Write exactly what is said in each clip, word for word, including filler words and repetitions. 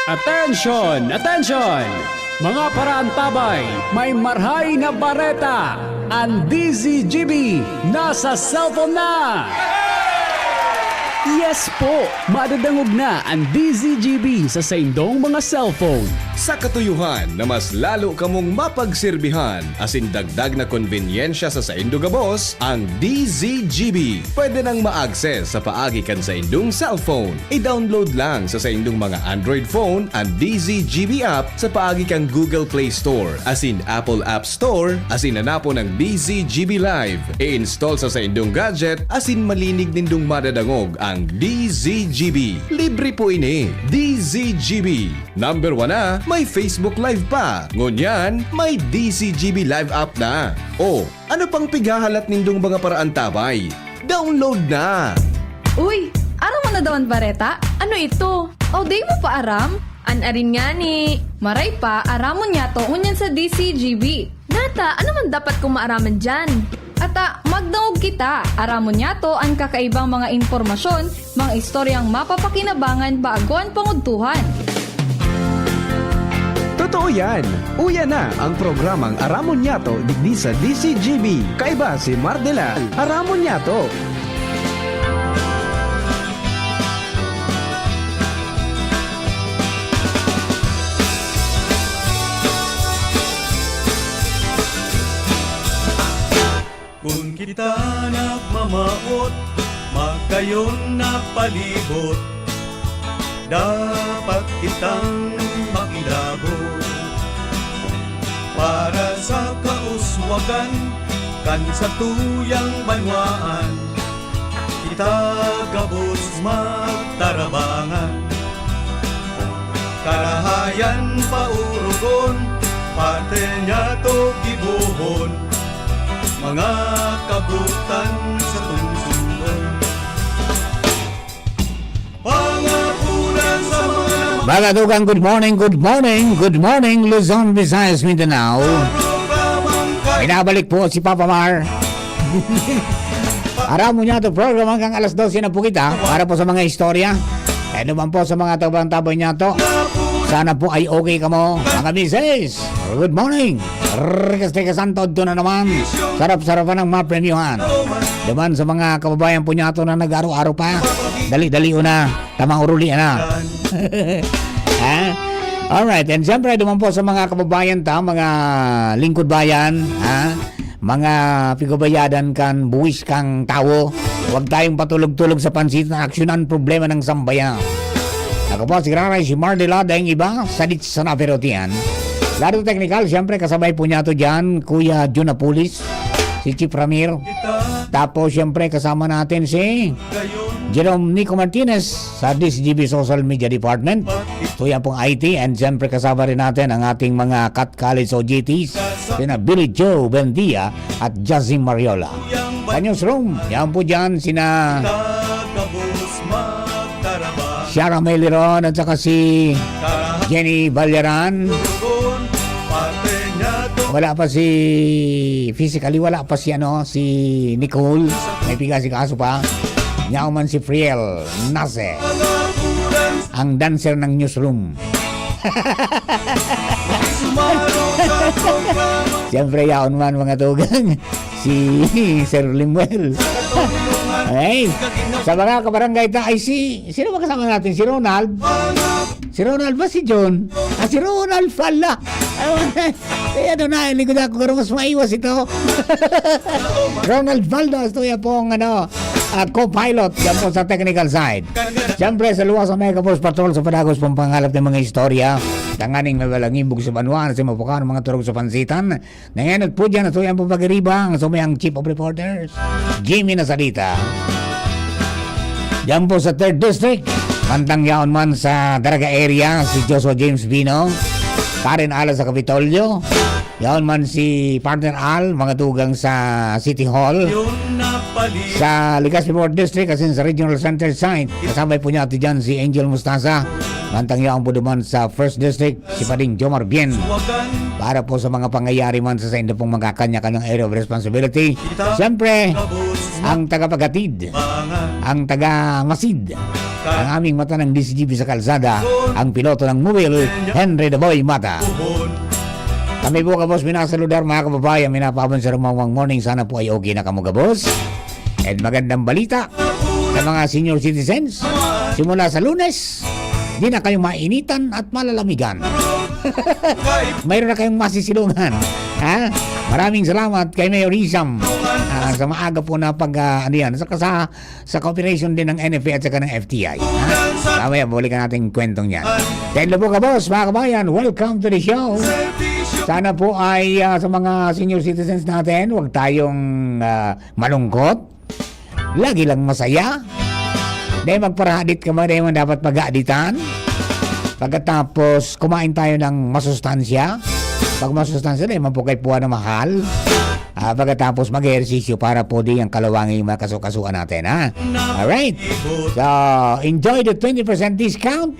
Attention! Attention! Mga paraantabay, may marhay na bareta! Ang D Z G B nasa cellphone na! Yes po! Madadangog na ang D Z G B sa saindong mga cellphone. Sa katuyohan na mas lalo kamong mapagserbihan asin dagdag na konbenyensya sa saindo gabos, ang D Z G B pwede nang ma-access sa paagi kan saindong cellphone. I-download lang sa saindong mga Android phone an D Z G B app sa paagi kan Google Play Store asin Apple App Store asin hanapon ang D Z G B Live. I-install sa saindong gadget asin malinig nindong madadangog ang D Z G B. Libre po ini. D Z G B. Number one na, may Facebook Live pa. Ngunyan, may D Z G B Live app na. O, ano pang pighahalat nindong mga paraantabay? Download na! Uy, aram mo na daw an bareta? Ano ito? O, di mo pa aram? An arin ngani. Maray pa, aramon niyato ngunyan sa D Z G B. Nata, ano man dapat kong maaraman diyan? Ata, magdangog kita. Aramon niyato an kakaibang mga impormasyon, mga istoryang mapapakinabangan bago an pangudtuhan. Totoo yan! Uya na ang programang Aramon Niyato digdi sa D Z G B. Kaiba si Mar Delal. Aramon Niyato! Kun kita nagmamawot, magkayon na palibot, dapat kitang makilabot para sa kauswagan kan satuyang banwaan. Kita gabos magtarabangan, karahayan paurugon, parte niyato gibohon, mga kabutan sa tungsungon. Pangapunan sa mga Mga tugang, good morning, good morning, good morning, Luzon, Visayas, Mindanao. Binabalik po si Papa Mar. Aram mo niya to, program hanggang alas dose na po kita para po sa mga istorya. Ano man po sa mga tabang-tabang niya to. Sana po ay okay kamo, mga misis. Good morning. Rikas Teka Santo, doon na naman. Sarap-sarapan ng mga premyohan. Duman sa mga kababayan po niya to na nag-aro-aro pa. Dali-dali una. Tamang uruli, ana. Ha? Alright, and siyempre, duman po sa mga kababayan ta, mga lingkod bayan, ha? Mga pigabayadan kan buwis kang tawo, huwag tayong patulog-tulog sa pansit na aksyon ang problema ng sambayan. Ako po, si Raray, si Mardelada, ang iba, sa Dits sa Napirotian. Lado Technical, siyempre, kasabay po niya to dyan, Kuya Jun Apulis, si Chief Ramir. Tapos, siyempre, kasama natin si Jerome Nico Martinez sa D Z G B Social Media Department. So, yan pong I T, and siyempre, kasama rin natin ang ating mga Cat College O G Ts, sina Billy Joe Bendia at Jazzy Mariola. Sa newsroom, yan po dyan, sina Shara Meliron at saka si Jenny Balyaran. Wala pa si, physically, wala pa si, ano, si Nicole. May piga si kaso pa. Yaon man si Friel Nase, ang dancer ng newsroom. Siyempre, yaon man, mga tugang, si Sir Limuel. Ay, sa mga kabarangay ta, ay si, sino ba kasama natin? Si Ronald? Si Ronald ba si John? Ah, si Ronald pala. Ay, ano na, likod ako, pero mas maiwas ito. Ronald Valdo, ito yan pong, ano, ah, co-pilot, yan po sa technical side. Siyempre, sa luwas sa Mega Force Patrol, sa padagos pong pangalap ng mga istorya, tanganing may walang ibog sa banwa, sa mapukaw ng mga turog sa pansitan, nangenot po dyan, ito yan pong pag-iribang, so may ang chief of reporters, Jimmy Nasalita. Diyan po sa third District, mantang yaon man sa Daraga area, si Joshua James Bino, Karen Ala sa Kapitolyo, yaon man si Partner Al, mga tugang sa City Hall, sa Legazpi fourth District, asin sa Regional Center side. Kasabay po niya ito dyan si Angel Mustasa, mantang yaon po duman sa first District, si Pading Jomar Bien. Para po sa mga pangyayari man sa saindo pong mga kanya-kanyang area of responsibility. Siyempre, ang tagapaghatid, ang tagamasid, ang aming mata ng D C G B sa kalsada, ang piloto ng Mobile, Henry the Boy Mata. Kami po, gabos, minasaludar, mga kababayan, minapabon sa rumawang morning. Sana po ay okay na kamo, gabos. And magandang balita sa mga senior citizens. Simula sa Lunes, di na kayo mainitan at malalamigan. Mayroon na kayong masisilungan. Ha? Maraming salamat kay Mayor Isam, ah, sa maaga po na pag, ah, ano yan, sa, sa, sa cooperation din ng N F A at saka ng F T I. Ha? Mamaya, balikan natin yung kwentong yan. Then, lubog ka, boss, mga kabayan, welcome to the show. Sana po ay, ah, sa mga senior citizens natin, huwag tayong, ah, malungkot. Lagi lang masaya. Dahil magparahadit ka man, dahil man dapat pag-aaditan. Pagkatapos, kumain tayo ng masustansya. Pag masustansya, dahil man po kayo puwa na mahal. Ah, pagkatapos, mag-ehersisyo para po di ang kalawangin yung mga kasukasuan natin, ha? Alright. So, enjoy the twenty percent discount.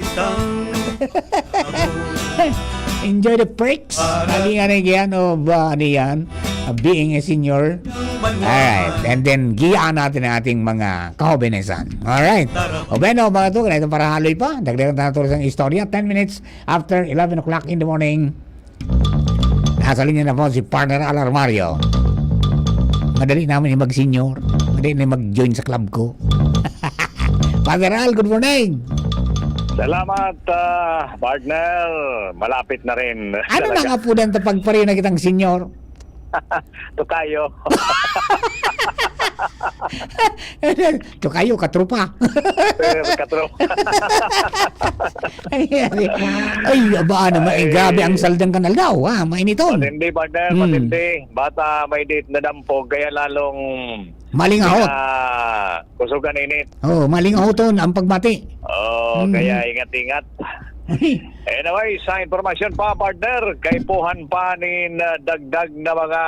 Enjoy the perks. Lagi nga na yan, o ba, ano yan? Ah, being a senior. Alright. And then, giyaan natin ang ating mga kahobenesan. Alright. O bueno, mga to, ganito para haloy pa. Dagdagan natin sa istorya. Ten minutes after eleven o'clock in the morning. Nasa linya na po si Partner Al Armario. Madali naman yung mag-senior. Madali na yung mag-join sa club ko. Partner Al, good morning. Salamat, ah, partner. Malapit na rin. Ano Talaga. Nang apudan ta pagpariyo na kitang senior? Tokayo. Tokayo, katropa. Eh, katropa. Ay, ay, ay, aba naman, eh, Ay. Grabe ang saldang kanal daw, ha? Mainiton. Matindi, partner, Hmm. matindi. Bata, may date na dampog, kaya lalong Malingahot. pina-, kusog ang init. Oo, malingahoton ang pagbati. Oo, Hmm. kaya ingat-ingat. Anyway, sa impormasyon pa, partner, kaipuhan pa nin, ah, dagdag na mga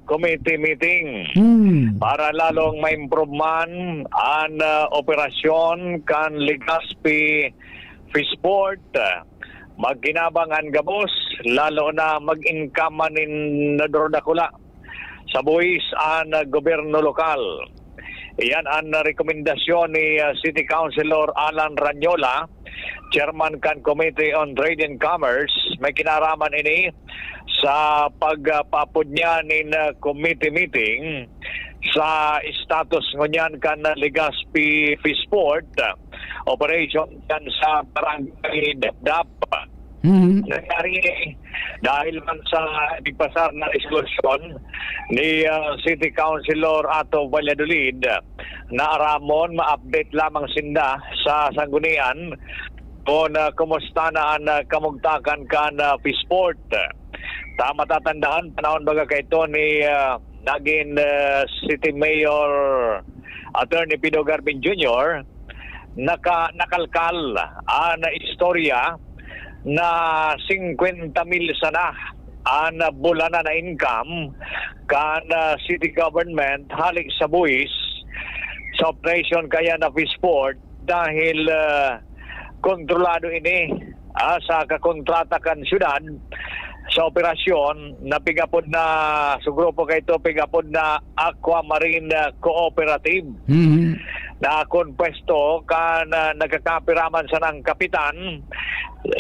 committee meeting Hmm. para lalong ma-improve man an, ah, operasyon kan Legazpi Fishport. Magkinabang an gabos, lalo na mag-income man nin nadurdakula sa buhis an, ah, gobyerno lokal. Iyan an rekomendasyon ni, ah, City Councilor Alan Ranyola, chairman kan Committee on Trade and Commerce. May kinaraman ini sa pagpaapod niya nin, ah, committee meeting sa status ngunyan kan Legazpi Fishport, ah, operation kan sa Barangay Dapdap. Mhm. Nangyari dahil man sa nagpasar na resolusyon ni, ah, City Councilor Ato Valladolid, na aramon ma-update lamang sinda sa sanggunian kung, ah, kumusta na an, ah, kamugtakan kan, ah, Fishport. Ta matatandaan, panahon baga kaito ni, ah, nagin, ah, City Mayor Attorney Pido Garvin Junior, naka-, nakalkal an istorya na singkwenta mil sana an bulanan na income kan, ah, city government hali sa buhis sa operation kaya na Fishport dahil, ah, kontrolado ini, ah, sa kakontrata kan syudad sa operasyon na pigapod na, sa grupo kaito, pigapod na Aquamarine, ah, Cooperative. Mhm. Na kun pwesto kan, ah, nagkakapiraman sanang kapitan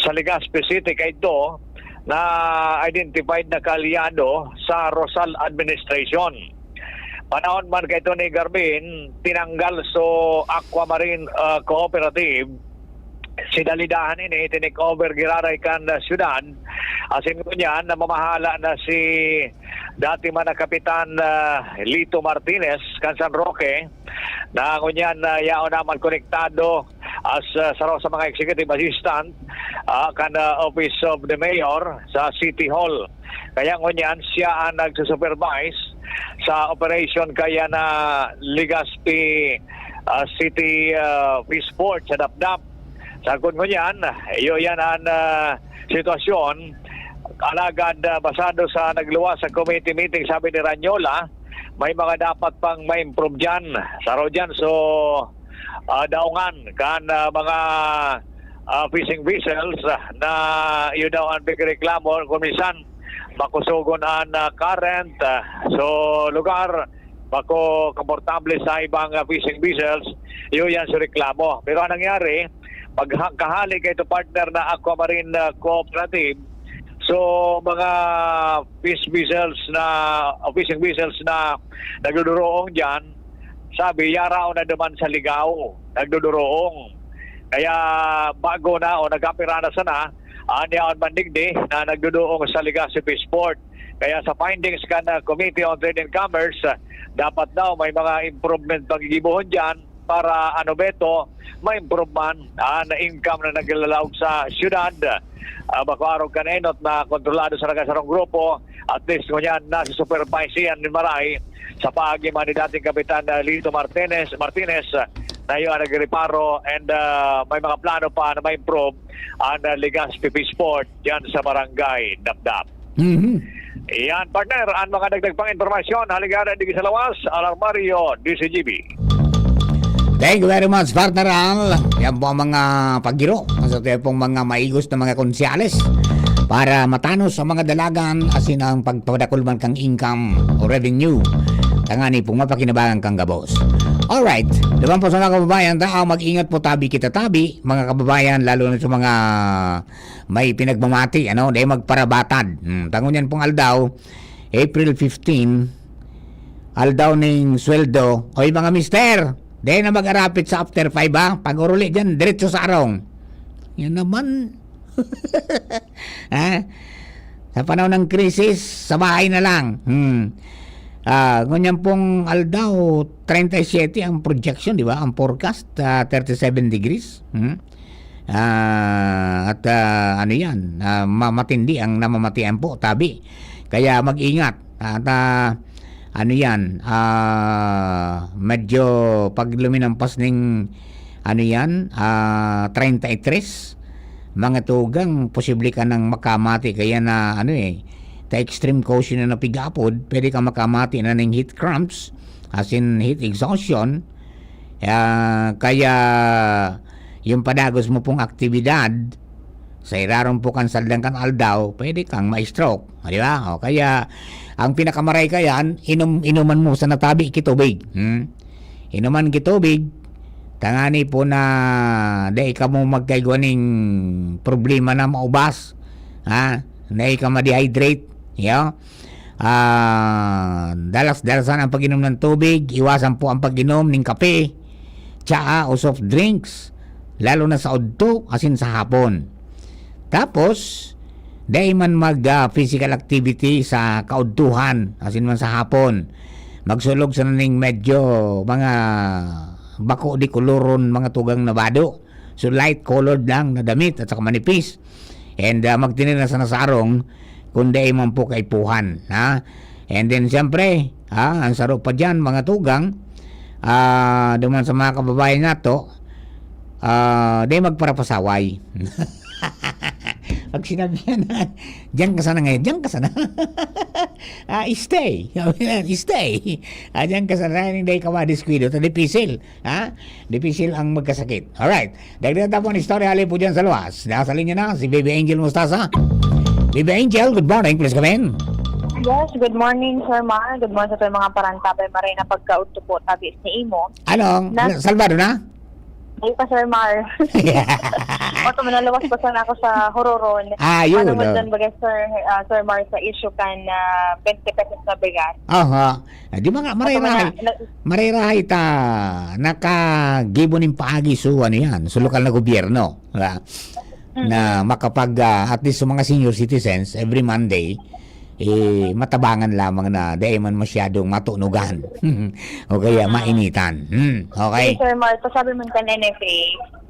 sa Legazpi City kaito na identified na kaalyado sa Rosal Administration. Panahon man kaito ni Garvin, tinanggal so Aquamarine, ah, Cooperative, sinalidahan ini, tinake over giraray kan, ah, syudad. Asin ngunyan, namamahala na si dati man na Kapitan, ah, Lito Martinez kan San Roque, na ngunyan, ah, yaon naman konektado as, ah, saro sa mga executive assistant, ah, kan, ah, Office of the Mayor sa City Hall. Kaya ngunyan, siya ang nagsusupervise sa operation kaya na Legazpi, ah, City, ah, Fishport sa Dapdap. Sa kun ngunyan, iyo yan ang, ah, sitwasyon. Alagad, ah, basado sa nagluwas sa committee meeting, sabi ni Ranyola, may mga dapat pang ma-improve dyan. Saro dyan, so, ah, daongan kan, ah, mga, ah, fishing vessels, ah, na iyo daw ang pigreklamo kung minsan makusogon an, ah, current, ah, so lugar bako komportable sa ibang, ah, fishing vessels, iyo yan sa reklamo. Pero ang nangyari, pag ha-, kahali kay ito partner na Aquamarine, ah, Cooperative, so mga fish vessels na, o fishing vessels na nagduduroong diyan, sabi, yaraon na duman sa ligaw, nagduduroong. Kaya bago na o nagkapira na sana, an yaon man digdi na nagduduong sa Legazpi Fishport. Kaya sa findings kan, ah, Committee on Trade and Commerce, ah, dapat daw may mga improvement paggigibohon diyan para ano beto, ma-improve man an income na naglalaog sa syudad. Ah, bako arog kan enot na kontrolado sa nagasarong grupo, at least ngunyan nasa supervise yan ni Maray sa paagi man ni dating Kapitan, ah, Lito Martinez, Martinez, ah, na iyo ang nagreparo and, ah, may mga plano pa na ma-improve ang, ah, Legazpi Fishport diyan sa Barangay Dapdap. Mhm. Iyan, partner, ang mga dagdag pang impormasyon, haligara digdi sa lawas, Alarmario, D C G B. Thank you very much, partner Al. Yan po ang mga pagiro sa ating pong mga maigos na mga konsyales para matanos sa mga dalagan asin ang pagpadakul man kang income o revenue. Tangani pong mapakinabangan kang gabos. Alright, naman po sa mga kababayan, tao, mag-ingat po, tabi kita tabi, mga kababayan, lalo na sa mga may pinagmamati, ano, dahil magparabatad. Hmm, tangon yan pong aldaw, April fifteen, aldaw ning sweldo. Oy, mga mister, dahil na mag-arapit sa after five, ha? Pag uruli dyan, diretso sa arong. Yan naman. Ha? Sa panahon ng krisis, sa bahay na lang. Hmm. Ah, ngunyan pong aldaw, treinta y siete ang projection, di ba? Ang forecast, ah, thirty-seven degrees. Hmm? Ah, at, ah, ano yan, ah, ma-, matindi ang namamatian po, tabi. Kaya mag-ingat. At, ah, ano yan, ah, medyo pag luminampas ning, ano yan, ah, treinta y tres, mga tugang, posible ka nang makamati. Kaya na, ano eh, ta extreme caution na napigapod, pwede ka makamati na ning heat cramps, as in heat exhaustion. Ah, kaya yung padagos mo pong aktibidad, sa irarom po kan saldang kan aldaw, pwede kang ma-stroke, di ba? O kaya, ang pinakamaray kayan, inom, inuman mo sa natabi ki tubig. Hmm? Inuman ki tubig, tangani po na dai ka mo magkaigwa ning problema na maubas. Ha? Dai ka ma-dehydrate. Yo? Ah, dalas-dalasan ang pag-inom ng tubig, iwasan po ang pag-inom ning kape, tsaa o soft drinks, lalo na sa udto asin sa hapon. Tapos, dai man mag, ah, physical activity sa kaudtuhan asin man sa hapon. Magsulog sana ning medyo mga bako di koloron, mga tugang na bado. So, light colored lang na damit at saka manipis. And, ah, magtinir na sana sa arong kung dai man po kaipuhan, ha? And then, siyempre, ha, ang saro pa diyan, mga tugang, ah, duman sa mga kababayan nato, ah, dai magparapasaway. Pag sinabi yan, "Diyan ka sana ngayon, diyan ka sana." Ah, stay. Sabi na, "Stay. Ah, diyan ka sana, hindi ka madiskuido." Ito, dipisil. Ha? Dipisil ang magkasakit. Alright. Dagdagan ta po ang istorya, hali po dyan sa luwas. Nasa linya na si Baby Angel Mostaza. Baby Angel, good morning. Please come in. Yes, good morning, Sir Mar. Good morning sa mga parantabay. Maray na pagkaudto po, tabi sa imo. Anong? Na- Salvado na? Ay pa, Sir Mar. Oto, manalawas pa sana ako sa Hororon. Ah, yun, Ano mo oh. dyan, bagay, Sir, ah, Sir Mar, sa issue kan, ah, twenty pesos na bigas? Aha. Ah, di mga, maray Oto, rahay. na- Maray rahay ta, nakagibo ning paagi, so, ano yan, so, lokal na gobyerno, di ba? Mm. Na makapag, ah, at least sa mga senior citizens, every Monday, eh, matabangan lamang na dai man masyadong matunugan. O kaya Mm. mainitan. Hmm, okay. Yes, Sir Mar, pasabi man kan N F A,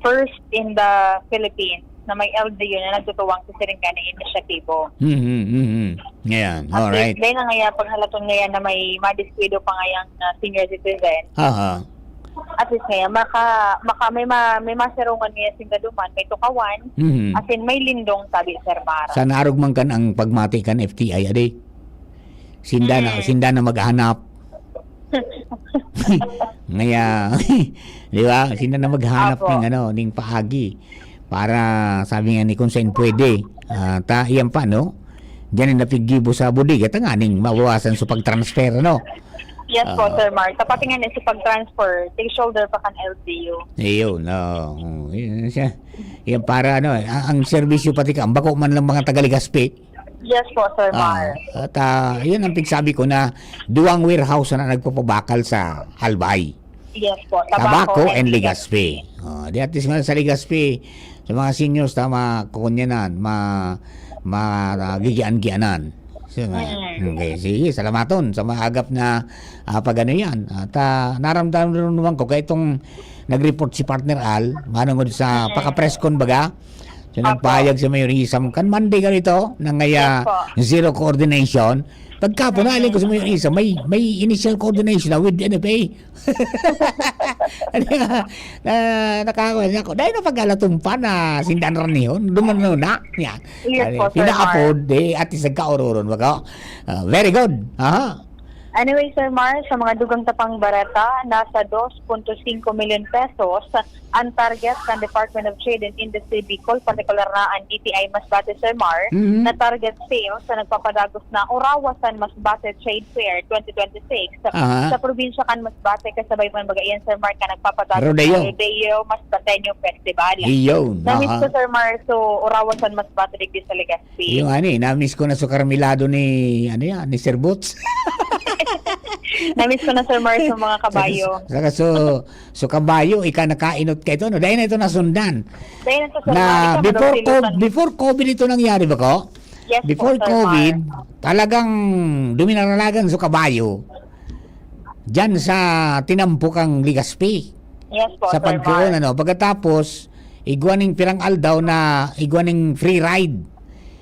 first in the Philippines na may L G U na nagtutuwang sa siring gani inisyatibo. Mhm, mhm. Ayan, At alright. least, dahil na ngaya, paghalaton ngaya na may madiskuido pa ngayang, ah, senior citizen. Aha. At least ngaya, maka, maka, may ma-, may masirungan ngaya sinda duman, may tukawan, Mhm. as in, may lindong, sabi, Sir Mar. Sana arog man kan ang pagmati kan F T I, adi. Sinda na, Mm. sinda na maghanap. Ngaya, di ba? Sinda na maghanap Apo. ning ano, ning paagi. Para, sabi nga ni, kung saan pwede. Ah, ta, iyan pa, no? Diyan ang napiggibo sa bodega, tanganing mabawasan sa pag-transfer, no? Yes po, Ah. Sir Mar. Sa pati nga na sa pag-transfer, take shoulder pa kan L T O. Ayun, oo. Mm, yun siya. Yan para ano, eh, ang, ang serbisyo pati ka, ang bako man lang mga taga-Legazpi. Yes po, Sir Ah, Mar. at, ah, yun ang pigsabi ko na duwang warehouse na nagpapabakal sa Albay. Yes po, Tabaco Tabaco and and Legazpi. Oh, di at least nga sa Legazpi, sa mga seniors, tama, kukunyanan, ma-, ma-, ah, gigian-gianan. So, nga, Mm. okay, sige, salamaton sa maagap na, ah, pag-ano yan. At, ah, naramdaman rin naman ko, kaya itong nag-report si Partner Al, manungod sa Mm. paka-press con baga, so, Apo. nagpahayag si Mayor Isam, kan Monday ka rito, nangaya Yes po. zero coordination. Pagkapon, Mm. naaling ko si Mayor Isam, may, may initial coordination na with N F A. na, nakakawa niya ako. Dahil na pag-alatumpa na sindan ranihon, dumano na. Yan. Yes Ano, po, Sir Mar. pina-afford, eh, at isang kaururon, baga. Ah, very good. Aha. Anyway, Sir Mar, sa mga dugang tapang bareta, nasa dos punto singko milyon pesos ang target kan Department of Trade and Industry Bicol, partikular na ang D T I Masbate, Sir Mar, Mhm. na target sales sa nagpapadagos na Urawa San Masbate Trade Fair twenty twenty-six sa, Aha. sa probinsya kan Masbate, kasabay man baga iyan, Sir Mar, kan nagpapadagos Rodeo. na Rodeo Masbateño Festival. Iyon, Namiss aha. ko, Sir Mar, so Urawa San Masbate digdi sa Legazpi. Yung ano eh, namiss ko na su karmelado ni, ano yan, ni Sir Boots. Namiss ko na, Sir Mar, yung mga kabayo. Saka, saka su, su kabayo, ika nakainot ka ito, no? Dahil na ito nasundan. Dahil na ito, Sir Na Mar, ika before madaw co-, sinutan. before COVID ito nangyari ba ko? Yes po, Before Sir COVID, Mar. talagang duminaralagan su kabayo dyan sa tinampok ang Legazpi. Yes po, Sa Sir pagkaon, Mar. ano. Pagkatapos, igwa ning pirang aldaw na igwa ning free ride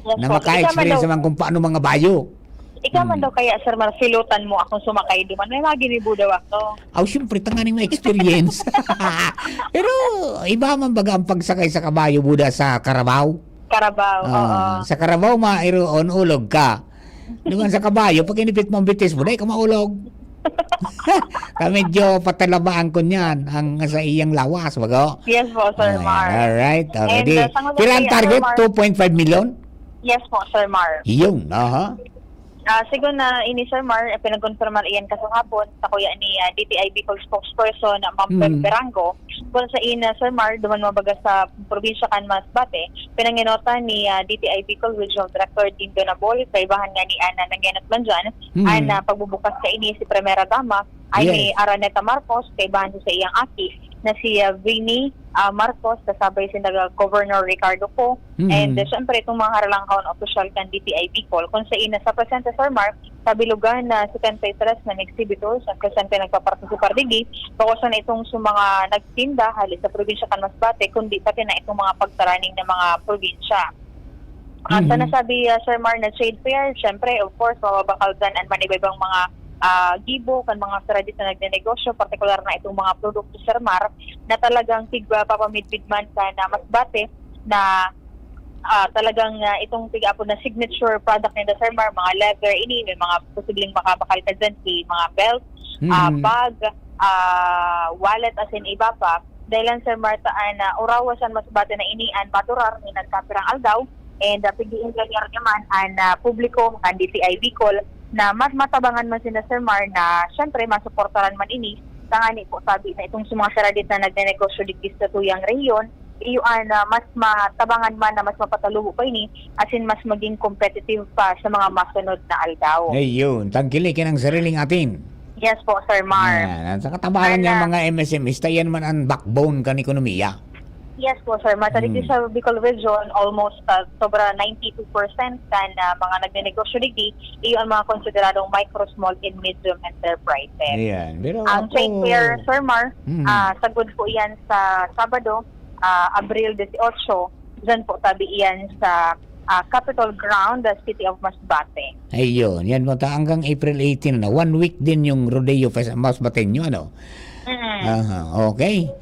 Yes na po. Ika man maka-experience daw, naman kung paano mga bayo. ika man Hmm. daw kaya, Sir Mar, silutan mo akong sumakay duman. May mga ginibo daw ako. Aw, siyempre, tanganing ma-experience. Pero, iba man baga ang pagsakay sa kabayo, buda sa karabaw. Karabaw, Ah, oo. sa karabaw, mairoon, ulog ka. Duman sa kabayo, pag inipit mo ang bitis mo, dai ka maulog. Ta medyo patalabaan ko niyan ang sa iyang lawas, bago? Yes po, Sir Ayan, Mar. alright. Okay, And, di, uh, sa mga pira ang kaya, target? Sir Mar? Two point five milyon? Yes po, Sir Mar. Iyong, aha. Ah, sigon na ini, Sir Mar, eh, pinagkonfirmar iyan kasong hapon sa kuya ni, ah, D T I Bicol spokesperson, Ma'am Fem Mm. Berango, kung sa ina, Sir Mar, duman mabaga sa probinsya kan Masbate, pinanginotan ni, ah, D T I Bicol Regional Director Dean Donabol, kaibahan nga ni ana nangenot man dyan, Mm. an, ah, pagbubukas kaini si Primera Dama, ay ni Yes. Araneta Marcos, kaibahan sa iyang aki na si, ah, Vinnie, ah, Marcos, kasabay si naga Governor Ricardo Co. Mm. And, ah, syempre, itong mga haralangkaw na opisyal kan D T I Bicol, kung sa ina sa presente, Sir Mar, sa bilugan na setenta y tres na exhibitors ang presente nagpapartisipar digdi, bako sana itong sa mga nagtinda hali sa probinsya kan Masbate, kundi pati na itong mga pagtaraning na mga probinsya. Ah, sa Mhm. nasabi, ah, Sir Mar, na trade fair, syempre, of course, mababakal dyan ang manibaybang mga, ah, gibo kan mga tradisyonal na nagnenegosyo, partikular na itong mga produkto, Sir Mar, na talagang tigpapamidbid man sa na Masbate na, ah, talagang, ah, itong tig-apod na signature product nila, Sir Mar, mga leather, ini, may mga posibleng makabakal ka dyan, si mga belt, ah, Mhm. bag, ah, wallet, as in iba pa. Dahil lang, Sir Mar, ta an, ah, Urawa San Masbate na ini an madurar ni nagkapirang aldaw, and, ah, pigdiin niya man an, ah, publiko, an D T I Bicol, na mas matabangan man sila, Sir Mar, na siyempre masuportaran man ini, tangani po sabi na itong sa mga saradit na nagnenegosyo digdi sa tuyang rehiyon, iyo an, ah, mas matabangan man na mas mapatalubo pa ini, as in mas maging competitive pa sa mga masunod na aldaw. Ayun, tangkilikin ang sariling atin. Yes po, Sir Mar. Yan, at sa katabangan Ana. niya mga M S M Es, ta yan man ang backbone kan ekonomiya. Yes po, Sir Mar. Sa digdi Hmm. sa Bicol Region, almost, ah, sobra ninety-two percent kan, ah, mga nagnenegosyo digdi, iyo ang mga konsideradong micro, small, and medium enterprises. Ayan. Pero Ang ako trade fair, Sir Mar, Hmm. ah, sagod po yan sa Sabado, ah, Abril dieciocho. Diyan po, tabi iyan sa, ah, Capitol Ground, the City of Masbate. Ayun, yan po. Ta-, hanggang April eighteen na. One week din yung Rodeo Fest, Masbateño, ano? Mm. Aha, okay.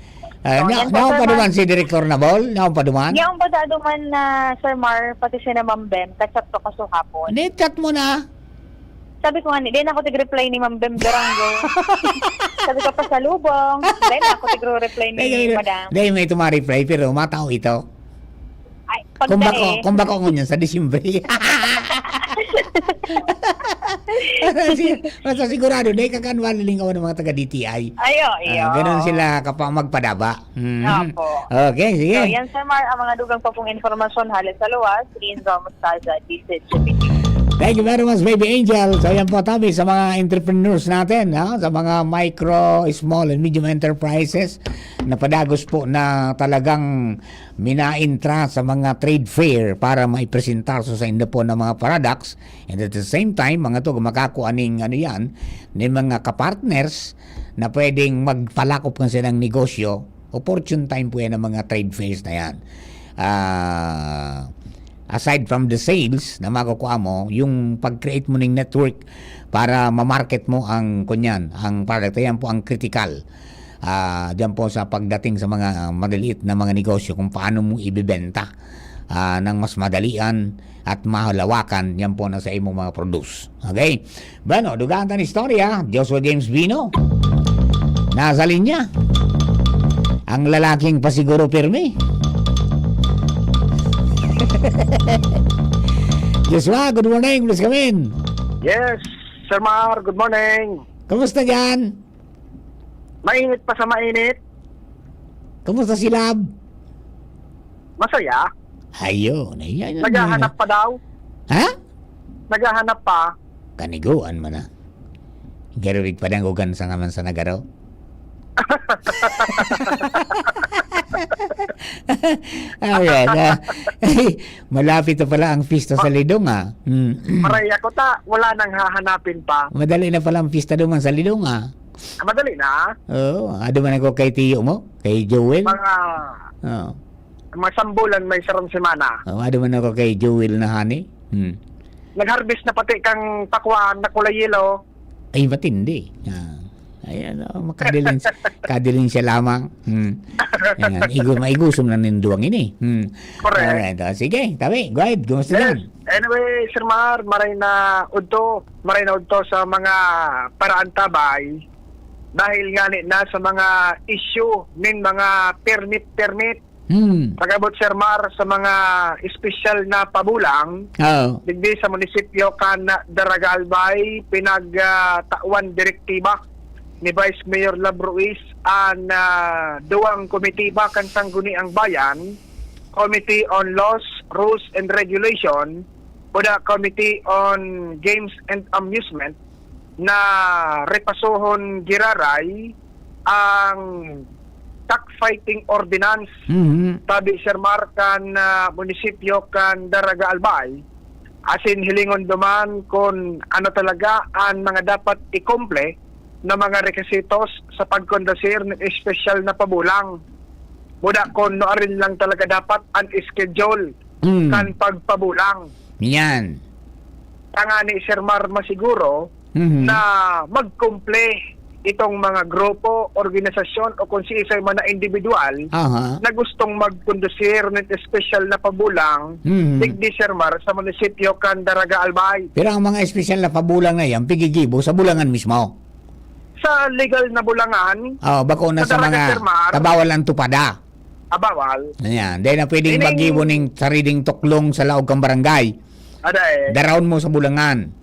Ah, So, na, yan po, naon Sir pa duman Mar. si Direktor Nabol? Naon pa duman? Yaon pa sa duman na, Sir Mar, pati si na Ma'am Bem, kachat ko kasuhapon. Ni-chat mo na? Sabi ko nga, ni, di na ako tig-reply ni Ma'am Bem Durango. Sabi ko, "Pasalubong." Di na ako tig-reply ni Dahil, Madam. dahil may tumareply, pero matao ito. Ay, Kung pagdae. bako, kung bako ngunyan sa Disyembre. Basta sigurado, dai ka kan malilingawan ng mga taga D T I. Ayo, Ah, iyo. ganun sila kapag magpadaba. Mhm. Opo. Okay, sige. So, yan, Sir Mar, ang mga dugang pa pong informasyon hale sa luwas, Ian Ramos Taza, D C H P. Thank you very much, Baby Angel. So, yan po, tabi sa mga entrepreneurs natin, ha? Sa mga micro, small, and medium enterprises na padagos po na talagang minaintra sa mga trade fair para maipresentar sa, sa inyo po ng mga products. And at the same time, mga to, makakua ning ano yan, ni mga kapartners na pwedeng magpalakop kan silang negosyo. Opportune time po yan ng mga trade fairs na yan. Ah, aside from the sales na makukuha mo, yung pag-create mo ng network para ma-market mo ang, kunyan, ang product, yan po ang critical. Ah, diyan po sa pagdating sa mga maliliit na mga negosyo, kung paano mo ibebenta, ah, ng mas madalian at mahalawakan, yan po na sa imong mga produce. Okay? Bueno, dugaan ta ni istorya, Joshua James Bino. Nasa linya. Ang lalaking pasiguro pirmi. Joshua, good morning, please come in. Yes, Sir Mar, good morning. Kumusta dyan? Mainit pa sa mainit. Kumusta si Love? Masaya. Ayun, ayan. Naghahanap pa daw. Ha? Naghahanap pa. Kaniguan man na. Garubig pa dang ugan sa ngaman sa nagaro. Ayan, ah. Malapit na pala ang pista sa Lidong, ah. Mm. Maray ako ta, wala nang hahanapin pa. Madali na pala ang pista duman sa Lidong, ah. Ah, madali na. Oo, ado man ako kay tiyo mo, kay Joel. Mga Oo. mga sambulan may sarong semana. Oo, ado man ako kay Joel na honey. Hmm. Nag-harvest na pati kang pakuan na kulay yellow. Ay, matindi. Ah. Ayan, oh, makadiling, kadiling siya lamang. Hmm. Ayan, igu-, maigusom na nin duwang ini. Hmm. Correct. Alright, oh, sige, tabi, go ahead, kumusta Yes. yan? Anyway, Sir Mar, maray na udto, maray na udto sa mga paraantabay. Dahil nga ni na sa mga issue nin mga permit-permit. Hmm. Pag-abot, Sir Mar, sa mga espesyal na pabulang, Oo. digdi sa munisipyo kan Daraga Albay, pinag, ah, tawan direktiba ni Vice Mayor Love Ruiz an, ah, duwang komitiba kan Sangguniang Bayan, Committee on Laws, Rules and Regulation, o the Committee on Games and Amusement, na repasohon giraray ang cockfighting ordinance Mhm. tabi, Sir Mar, kan, ah, munisipyo kan Daraga Albay, asin hilingon duman kun ano talaga an mga dapat ikumple na mga rekisitos sa pagkondusir nin espesyal na pabulang. Muda kun nuarin lang talaga dapat an schedule Mm. kan pagpabulang. Yan. Tangani, Sir Mar, masiguro Mhm. na magkumple itong mga grupo, organisasyon, o kung siisay man na individual Aha. na gustong magkondusir nin espesyal na pabulang, Mhm. digdi, Sir Mar, sa munisipyo kan Daraga Albay. Pero ang mga espesyal na pabulang na yan, pigigibo sa bulangan mismo. Sa legal na bulangan, Oh, bako na sa sa Daraga, mga Sir Mar. tabawal ang tupada. Ah, bawal. Ayan. Dahil na pwedeng Meaning, maggibo ning sariling tuklong sa laog kang barangay. Ada eh. Daraon mo sa bulangan.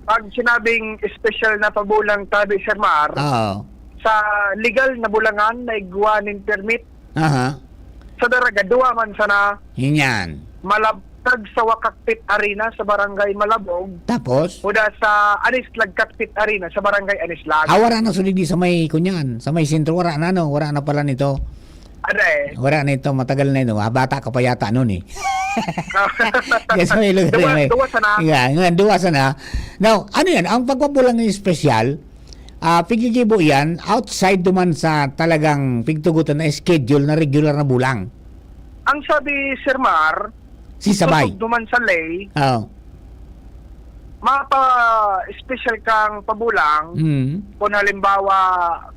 Pag sinabing espesyal na pabulang tabi, Sir Mar, Oo. sa legal na bulangan na igwa nin permit, Aha. sa Daraga, duwa man sana. Yun yan. Malab-, tag sa Wakakpit Arena sa Barangay Malabog. Tapos? Uda sa Anislag Kakpit Arena sa Barangay Anislag. Ah, wala na sulig di sa may, kunyan, sa may sentro, wala na, no? Wala na pala nito. Ada eh. Wala na ito, matagal na ito. Ah, bata ka pa yata noon eh. Yes, may lugar Duwa, yan, eh. duwa sana. Yeah, ngayon, duwa sana. Now, ano yan? Ang pagpabulang ng espesyal, ah, pigigibo yan, outside duman sa talagang pigtugutan na schedule na regular na bulang. Ang sabi, Sir Mar, Si Sabay. tusog duman sa lay, Oo. mapa-special kang pabulang, Mm. kung halimbawa,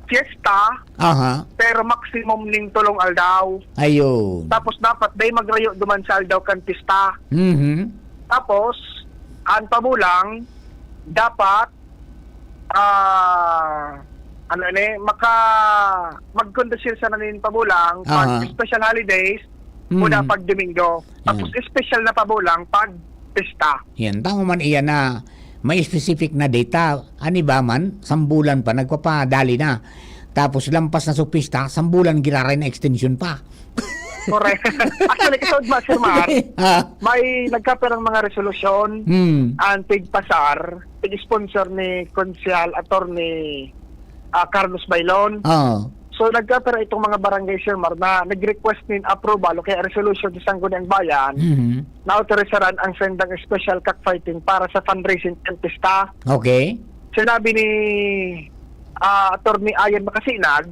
fiesta, Aha. pero maximum ning tulong aldaw. Ayun. Tapos dapat day magrayo duman sa aldaw kan pista. Mhm. Tapos, ang pabulang, dapat, ah, ano ni, maka-, magkondusir sa nanin pabulang pag Aha. special holidays, Mm. muna pag Domingo. Tapos, Ayan. special na pabulang pag pista. Yan, tama man iyan na may specific na data. An iba man, sambulan pa, nagpapadali na. Tapos lampas na sa pista, sambulan giraray na extension pa. Correct. Actually, kasaod ba, Sir Mar? Ah, May nagkapirang mga resolusyon hmm. ang tig-PASAR, tig-sponsor ni Konsehal Attorney ah, Carlos Bailon. Oh. So, nagkapira itong mga barangay, Sir Mar, na nag-request nin approval o kaya resolution sa Sangguniang Bayan Mhm. na autorisaran ang sendang special cockfighting para sa fundraising and pista. Okay. Sinabi ni ah, Attorney Ayan Makasinag,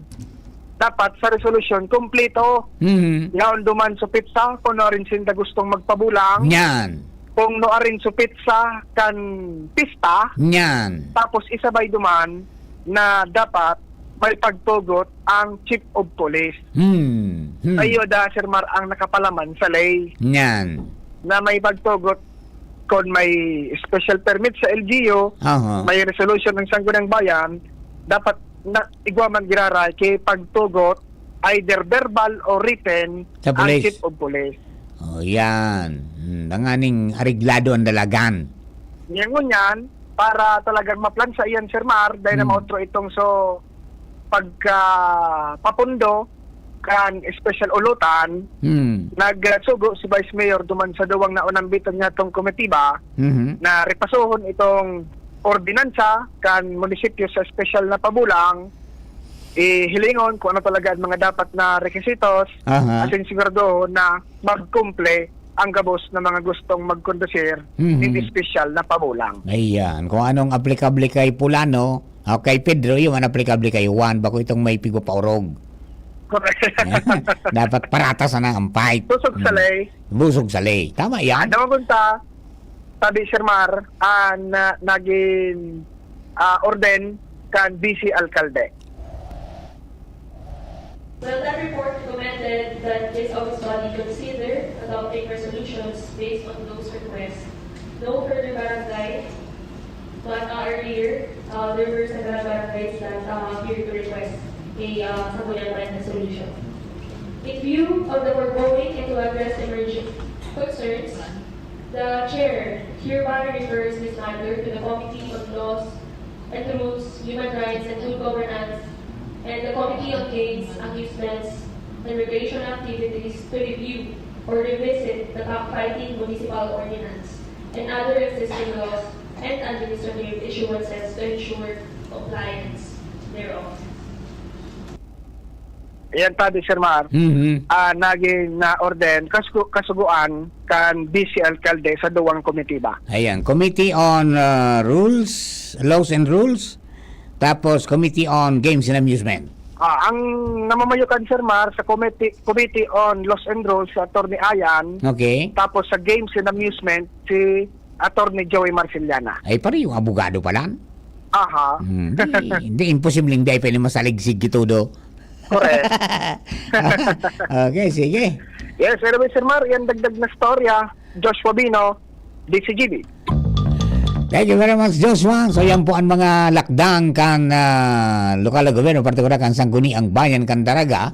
dapat sa resolusyon, kompleto. Mhm. Yaon duman sa pizza, kung nuarin sinda gustong magpabulang, Nyan. kung nuarin sa pizza kan pista, Nyan. tapos isabay duman na dapat may pagtugot ang Chief of Police. Hmm. hmm. Ayo da, Sir Mar, ang nakapalaman sa ley Nyan. na may pagtugot kon may special permit sa L G U, Aha. may resolution ng Sangguniang Bayan, dapat na igwa man giraray kay pagtugot either verbal o written Sa ang police. Chief of Police. Oh, yan. Hmm, tanganing areglado ang dalagan. Yan ngunyan, para talagang maplansa iyan, Sir Mar, dahil na Hmm. maotro itong so pagka papundo kan special ulutan, Hmm. nagsugo si Vice Mayor duman sa duwang naunambitan niya tong komitiba Mhm. na repasohon itong ordinansa kan munisipyo sa special na pabulang, ihilingon kung ano talaga ang mga dapat na requisitos, Aha. asin siguradohon na magkumple ang gabos na mga gustong magkondusir Mhm. nin espesyal na pabulang. Ayan. Kung anong aplikable kay Pulano, o kay Pedro, yun ang aplikable kay Juan. Bako itong may pigwa paurog. Correct. Dapat parata sana ang fight. Busog sa Mm. ley. Busog sa ley. Tama yan. Ano magunta? Sabi, Sir Mar, ang ah, naging ah, orden kan vice alkalde. Well, that report recommended that this august body consider adopting resolutions based on those requests. No further barangay, but uh, earlier, uh, there were several barangays that uh, appeared to request a uh, Sangguniang Bayan resolution. In view of the foregoing and to address emerging concerns, the chair hereby refers this matter to the Committee on Laws and Rules, Human Rights and Good Governance, and the Committee on Games, Amusements, and Recreational Activities to review or revisit the cockfighting municipal ordinance and other existing laws and administrative issuances to ensure compliance thereof. Yan, sabi, Sir Mar, Mhm. ah, naging na-orden, kasugo, kasugoan kan vice alkalde sa duwang komitiba. Ayan, Committee on uh, Rules, Laws and Rules, tapos Committee on Games and Amusement. Ah, ang namamayo kan, Sir Mar, sa Committee, Committee on Laws and Rules, si Attorney Ayan, Okay. tapos sa Games and Amusement, si Attorney Joey Marciliana. Ay, parehong abogado pala. Aha. Hmm, di, di imposibleng di pa ini masaligsig ito do. Correct. Okay, sige. Yes, anyway, Sir Mar, yan dagdag na storya. Joshua Bino, D C G B. Thank you very much, Joshua. So, yan po ang mga lakdang kan ah, lokal na gobyerno, partikular kan Sangguniang Bayan kan Daraga,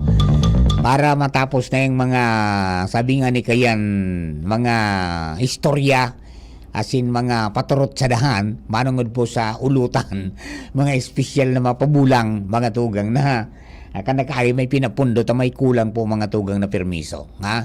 para matapos na yung mga, sabi nga ni Kayan, mga istorya, asin mga paturot sa dahan, manungod po sa ulutan, mga espesyal na mapabulang, mga tugang na, ah, kan nagkaari may pinapundo ta may kulang po mga tugang na permiso. Ha?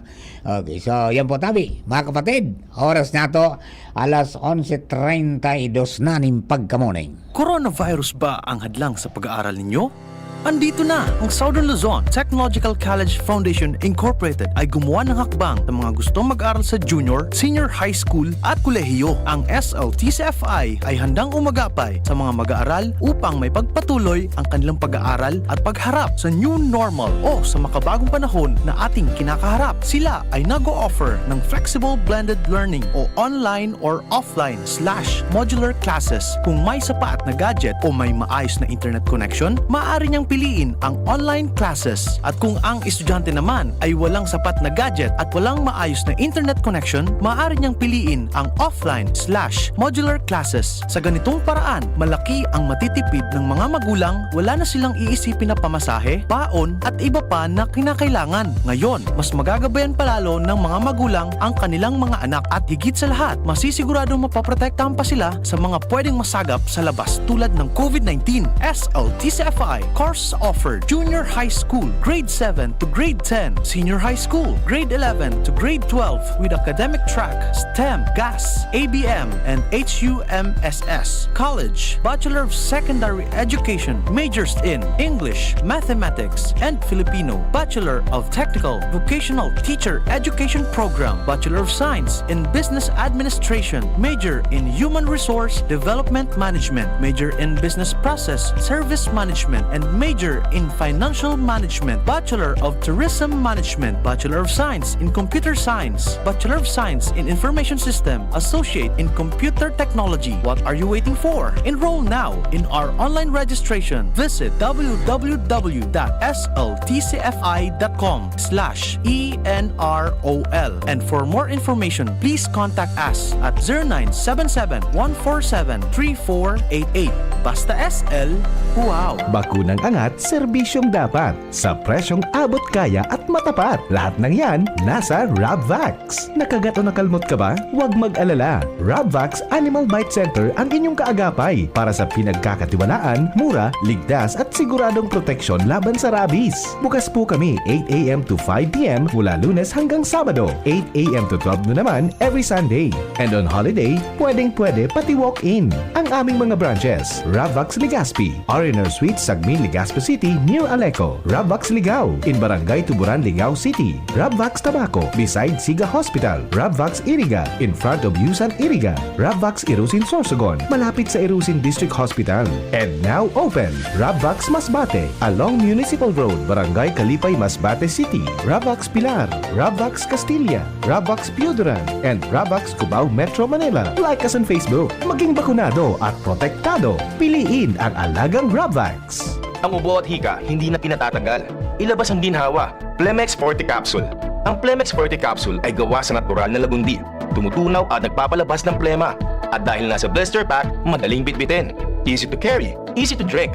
Okay, so yan po tabi, mga kapatid. Oras na to, alas onse treinta y dos na nin pagkamorning. Coronavirus ba ang hadlang sa pag-aaral ninyo? Andito na! Ang Southern Luzon Technological College Foundation Incorporated ay gumawa ng hakbang sa mga gustong mag-aral sa junior, senior high school at kolehiyo. Ang S L T C F I ay handang umagapay sa mga mag-aaral upang may pagpatuloy ang kanilang pag-aaral at pagharap sa new normal o sa makabagong panahon na ating kinakaharap. Sila ay nag-o-offer ng flexible blended learning o online or offline slash modular classes. Kung may sapat na gadget o may maayos na internet connection, maaari niyang piliin ang online classes. At kung ang estudyante naman ay walang sapat na gadget at walang maayos na internet connection, maaari niyang piliin ang offline slash modular classes. Sa ganitong paraan, malaki ang matitipid ng mga magulang, wala na silang iisipin na pamasahe, baon, at iba pa na kinakailangan. Ngayon, mas magagabayan pa lalo ng mga magulang ang kanilang mga anak at higit sa lahat, masisiguradong mapoprotektahan pa sila sa mga pwedeng masagap sa labas tulad ng COVID nineteen. S L T C F I course offer Junior High School, Grade seven to Grade ten, Senior High School, Grade eleven to Grade twelve with academic track STEM, GAS, A B M, and H U M S S. College, Bachelor of Secondary Education, majors in English, Mathematics, and Filipino, Bachelor of Technical Vocational Teacher Education Program, Bachelor of Science in Business Administration, major in Human Resource Development Management, major in Business Process Service Management, and major in Financial Management, Bachelor of Tourism Management, Bachelor of Science in Computer Science, Bachelor of Science in Information System, Associate in Computer Technology. What are you waiting for? Enroll now in our online registration. Visit w w w dot s l t c f i dot com slash e n r o l. And for more information, please contact us at zero nine seven seven, one four seven, three four eight eight. Basta S L, wow! Bakunang angat, serbisyong dapat. Sa presyong abot kaya at matapat. Lahat ng yan, nasa Rabvax. Nakagat o nakalmot ka ba? Huwag mag-alala. Rabvax Animal Bite Center ang inyong kaagapay para sa pinagkakatiwalaan, mura, ligtas at siguradong proteksyon laban sa rabies. Bukas po kami eight a m to five p m mula Lunes hanggang Sabado, eight a m to twelve noon naman every Sunday. And on holiday, pwedeng-pwede pati walk-in. Ang aming mga branches, Rabvax Legazpi, R and R Suite, Sagmin, Legazpi City, near Aleco. Rabvax Ligao, in Barangay Tuburan, Ligao City. Rabvax Tabaco, beside Siga Hospital. Rabvax Iriga, in front of Yusan Iriga. Rabvax Irusin Sorsogon, malapit sa Irusin District Hospital. And now open, Rabvax Masbate, along Municipal Road, Barangay Kalipay, Masbate City. Rabvax Pilar, Rabvax Castilla, Rabvax Pioduran, and Rabvax Cubao, Metro Manila. Like us on Facebook. Maging bakunado at protektado. Piliin ang alagang Rabvax. Ang ubo at hika, hindi na pinatatagal. Ilabas ang ginhawa. Plemex Forte Capsule. Ang Plemex Forte Capsule ay gawa sa natural na lagundi. Tumutunaw at nagpapalabas ng plema. At dahil nasa blister pack, madaling bitbitin. Easy to carry, easy to drink.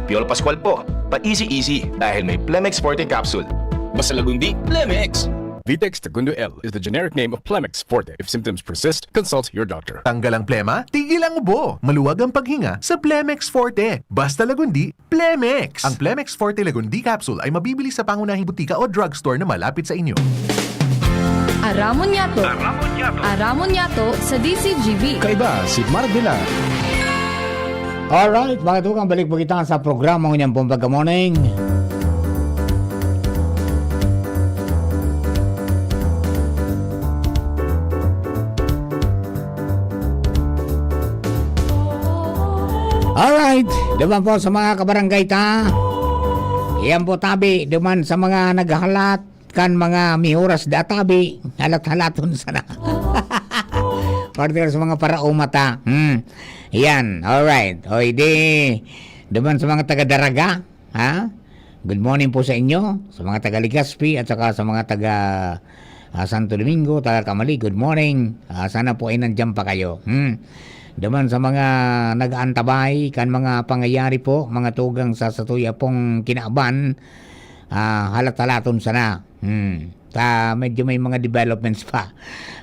Piolo Pascual po, pa-easy-easy dahil may Plemex Forte Capsule. Basta lagundi, Plemex! Vitex Tagundo L is the generic name of Plemex Forte. If symptoms persist, consult your doctor. Tanggal ang plema, tigil ang ubo. Maluwag ang paghinga sa Plemex Forte. Basta lagundi, Plemex. Ang Plemex Forte Lagundi Capsule ay mabibili sa pangunahing butika o drugstore na malapit sa inyo. Aramon Yato. Aramon Yato. Aramon Yato sa D C G B. Kaiba si Marvela. Alright, mga tugang, balik po kita sa programa ngunyan pong pagka-morning. Alright, duman po sa mga kabarangay ta. Yan po tabi, duman sa mga naghalat kan mga mihuras da tabi, halat-halaton sana. Partner sa mga parauma ta. Hmm. Yan, alright. O, di, duman sa mga taga Daraga, ha? Good morning po sa inyo, sa mga taga Legazpi at saka sa mga taga, ah, Santo Domingo, taga Camalig, good morning. Ah, sana po ay nandiyan pa kayo. Hmm. Duman sa mga nag-aantabay kan mga pangyayari po, mga tugang sa satuya pong kinaban, ah, halat-halaton sana. Hmm. Ta, medyo may mga developments pa.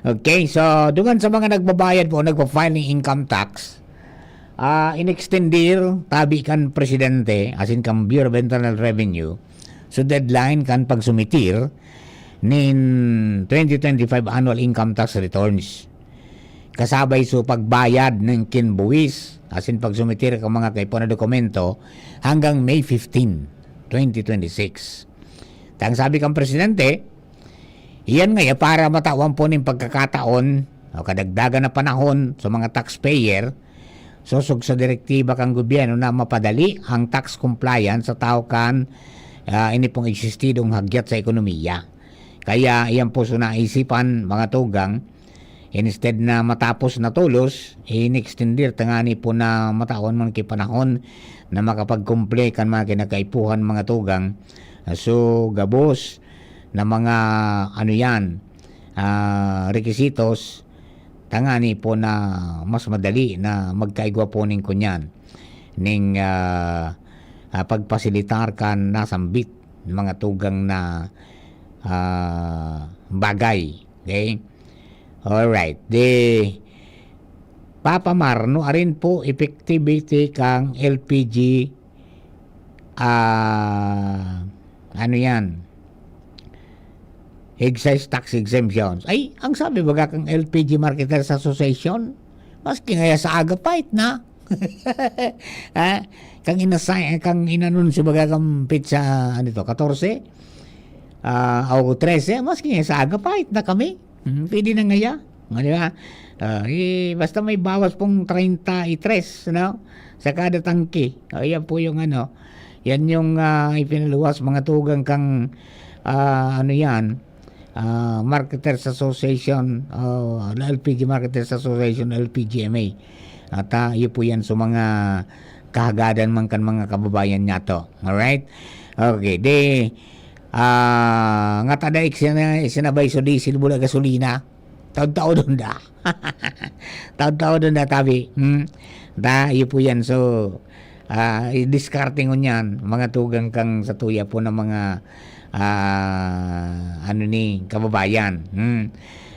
Okay, so duman sa mga nagbabayad po, nagpa-file ng income tax, ah, inextendir, tabi kan presidente, asin kan Bureau of Internal Revenue, so deadline kan pagsumitir nin twenty twenty-five annual income tax returns. Kasabay so pagbayad nin kinbuwis, asin pagsumitir kan mga kaipuhan na dokumento hanggang May fifteen, twenty twenty-six. Tang sabi kan presidente, iyan ngaya para matawan po nin pagkakataon o kadagdagan na panahon sa mga taxpayer, sosog sa direktiba kan gobyerno na mapadali ang tax compliance sa tao kan, ah, ini pong existidong hagyat sa ekonomiya. Kaya iyan po so naisipan, mga tugang, Instead na matapos na tolos, in-extender tangani po na matawan man ki panahon na makapagkumple kan mga kinakaipuhan, mga tugang. So, gabos na mga, ano yan, ah, requisitos, tangani po na mas madali na magkaigwa po ning kunyan, ning, ah, ah, pagpasilitar kan nasambit, mga tugang na, ah, bagay. Okay? Alright. Di, Papa Mar, no, arin po effectivity kang L P G, ah, ano yan? Excise tax exemptions. Ay, ang sabi baga kang L P G Marketers Association, maski ngaya sa aga, pait na. Ha? Kang inasay-, kang inanunsyo baga kang petsa, ano to, katorse? Ah, o trese, maski ngaya sa aga, pait na kami. Hmm, pwede na ngaya. O, di ba? Ah, eh, basta may bawas pong treinta y tres, no? Sa kada tangke. O, yan po yung ano. Yan yung, ah, ipinaluwas, mga tugang kang, ah, ano yan, ah, Marketers Association, o, L P G Marketers Association, L P G M A. At, ah, iyo po yan sa mga kahagadan man kan mga kababayan niya to. Alright? Okay, di, ah, nga tada ik sina-, sinabay so diesel bula gasolina. Taod-taod da. Taod-taod da, tabi. Hmm? Ta, iyo po yan. So, ah, i-diskarte ngunyan, mga tugang kang sa tuya po ng mga, ah, ano ni, kababayan. Hmm.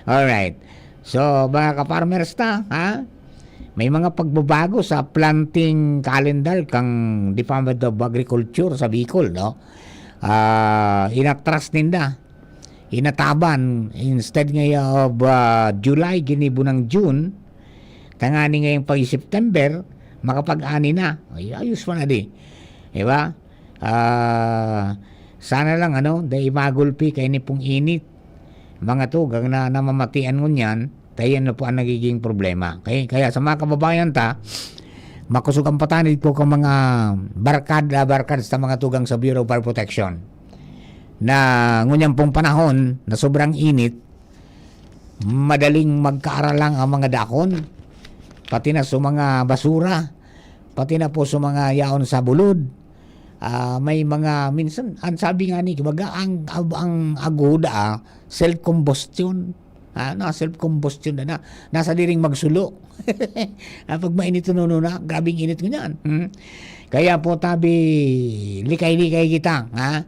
Alright. So, mga ka-farmers ta, ha? May mga pagbabago sa planting calendar kang Department of Agriculture sa Bicol, no? Ah, inatras ninda, inataban, instead ngaya of, ah, July, ginibo ng June, tangani ngayong pag-September, makapag-ani na. Ay, ayos pa na di. Di ba? Ah, sana lang, ano, dai magulpi kaini pong init. Mga tugang na namamatian ngunyan, kaya ano po ang nagiging problema. Kaya, kaya sa mga kababayan ta, makosog ang patanid po kang mga barkada, barkad sa mga tugang sa Bureau of Fire Protection. Na ngunyan pong panahon na sobrang init, madaling magkaaralang ang mga dahon, pati na sa mga basura, pati na po sa mga yaon sa bulod. Ah, may mga, minsan, ang sabi nga ni, kumbaga, ang, ang, ang agoda, ah, self-combustion. Ah, na self-combustion na, na. Nasa diring magsulo. Ah, pag mainit, no, no, na, grabing init ngunyan. Hmm? Kaya po, tabi, likay-likay kita, ha?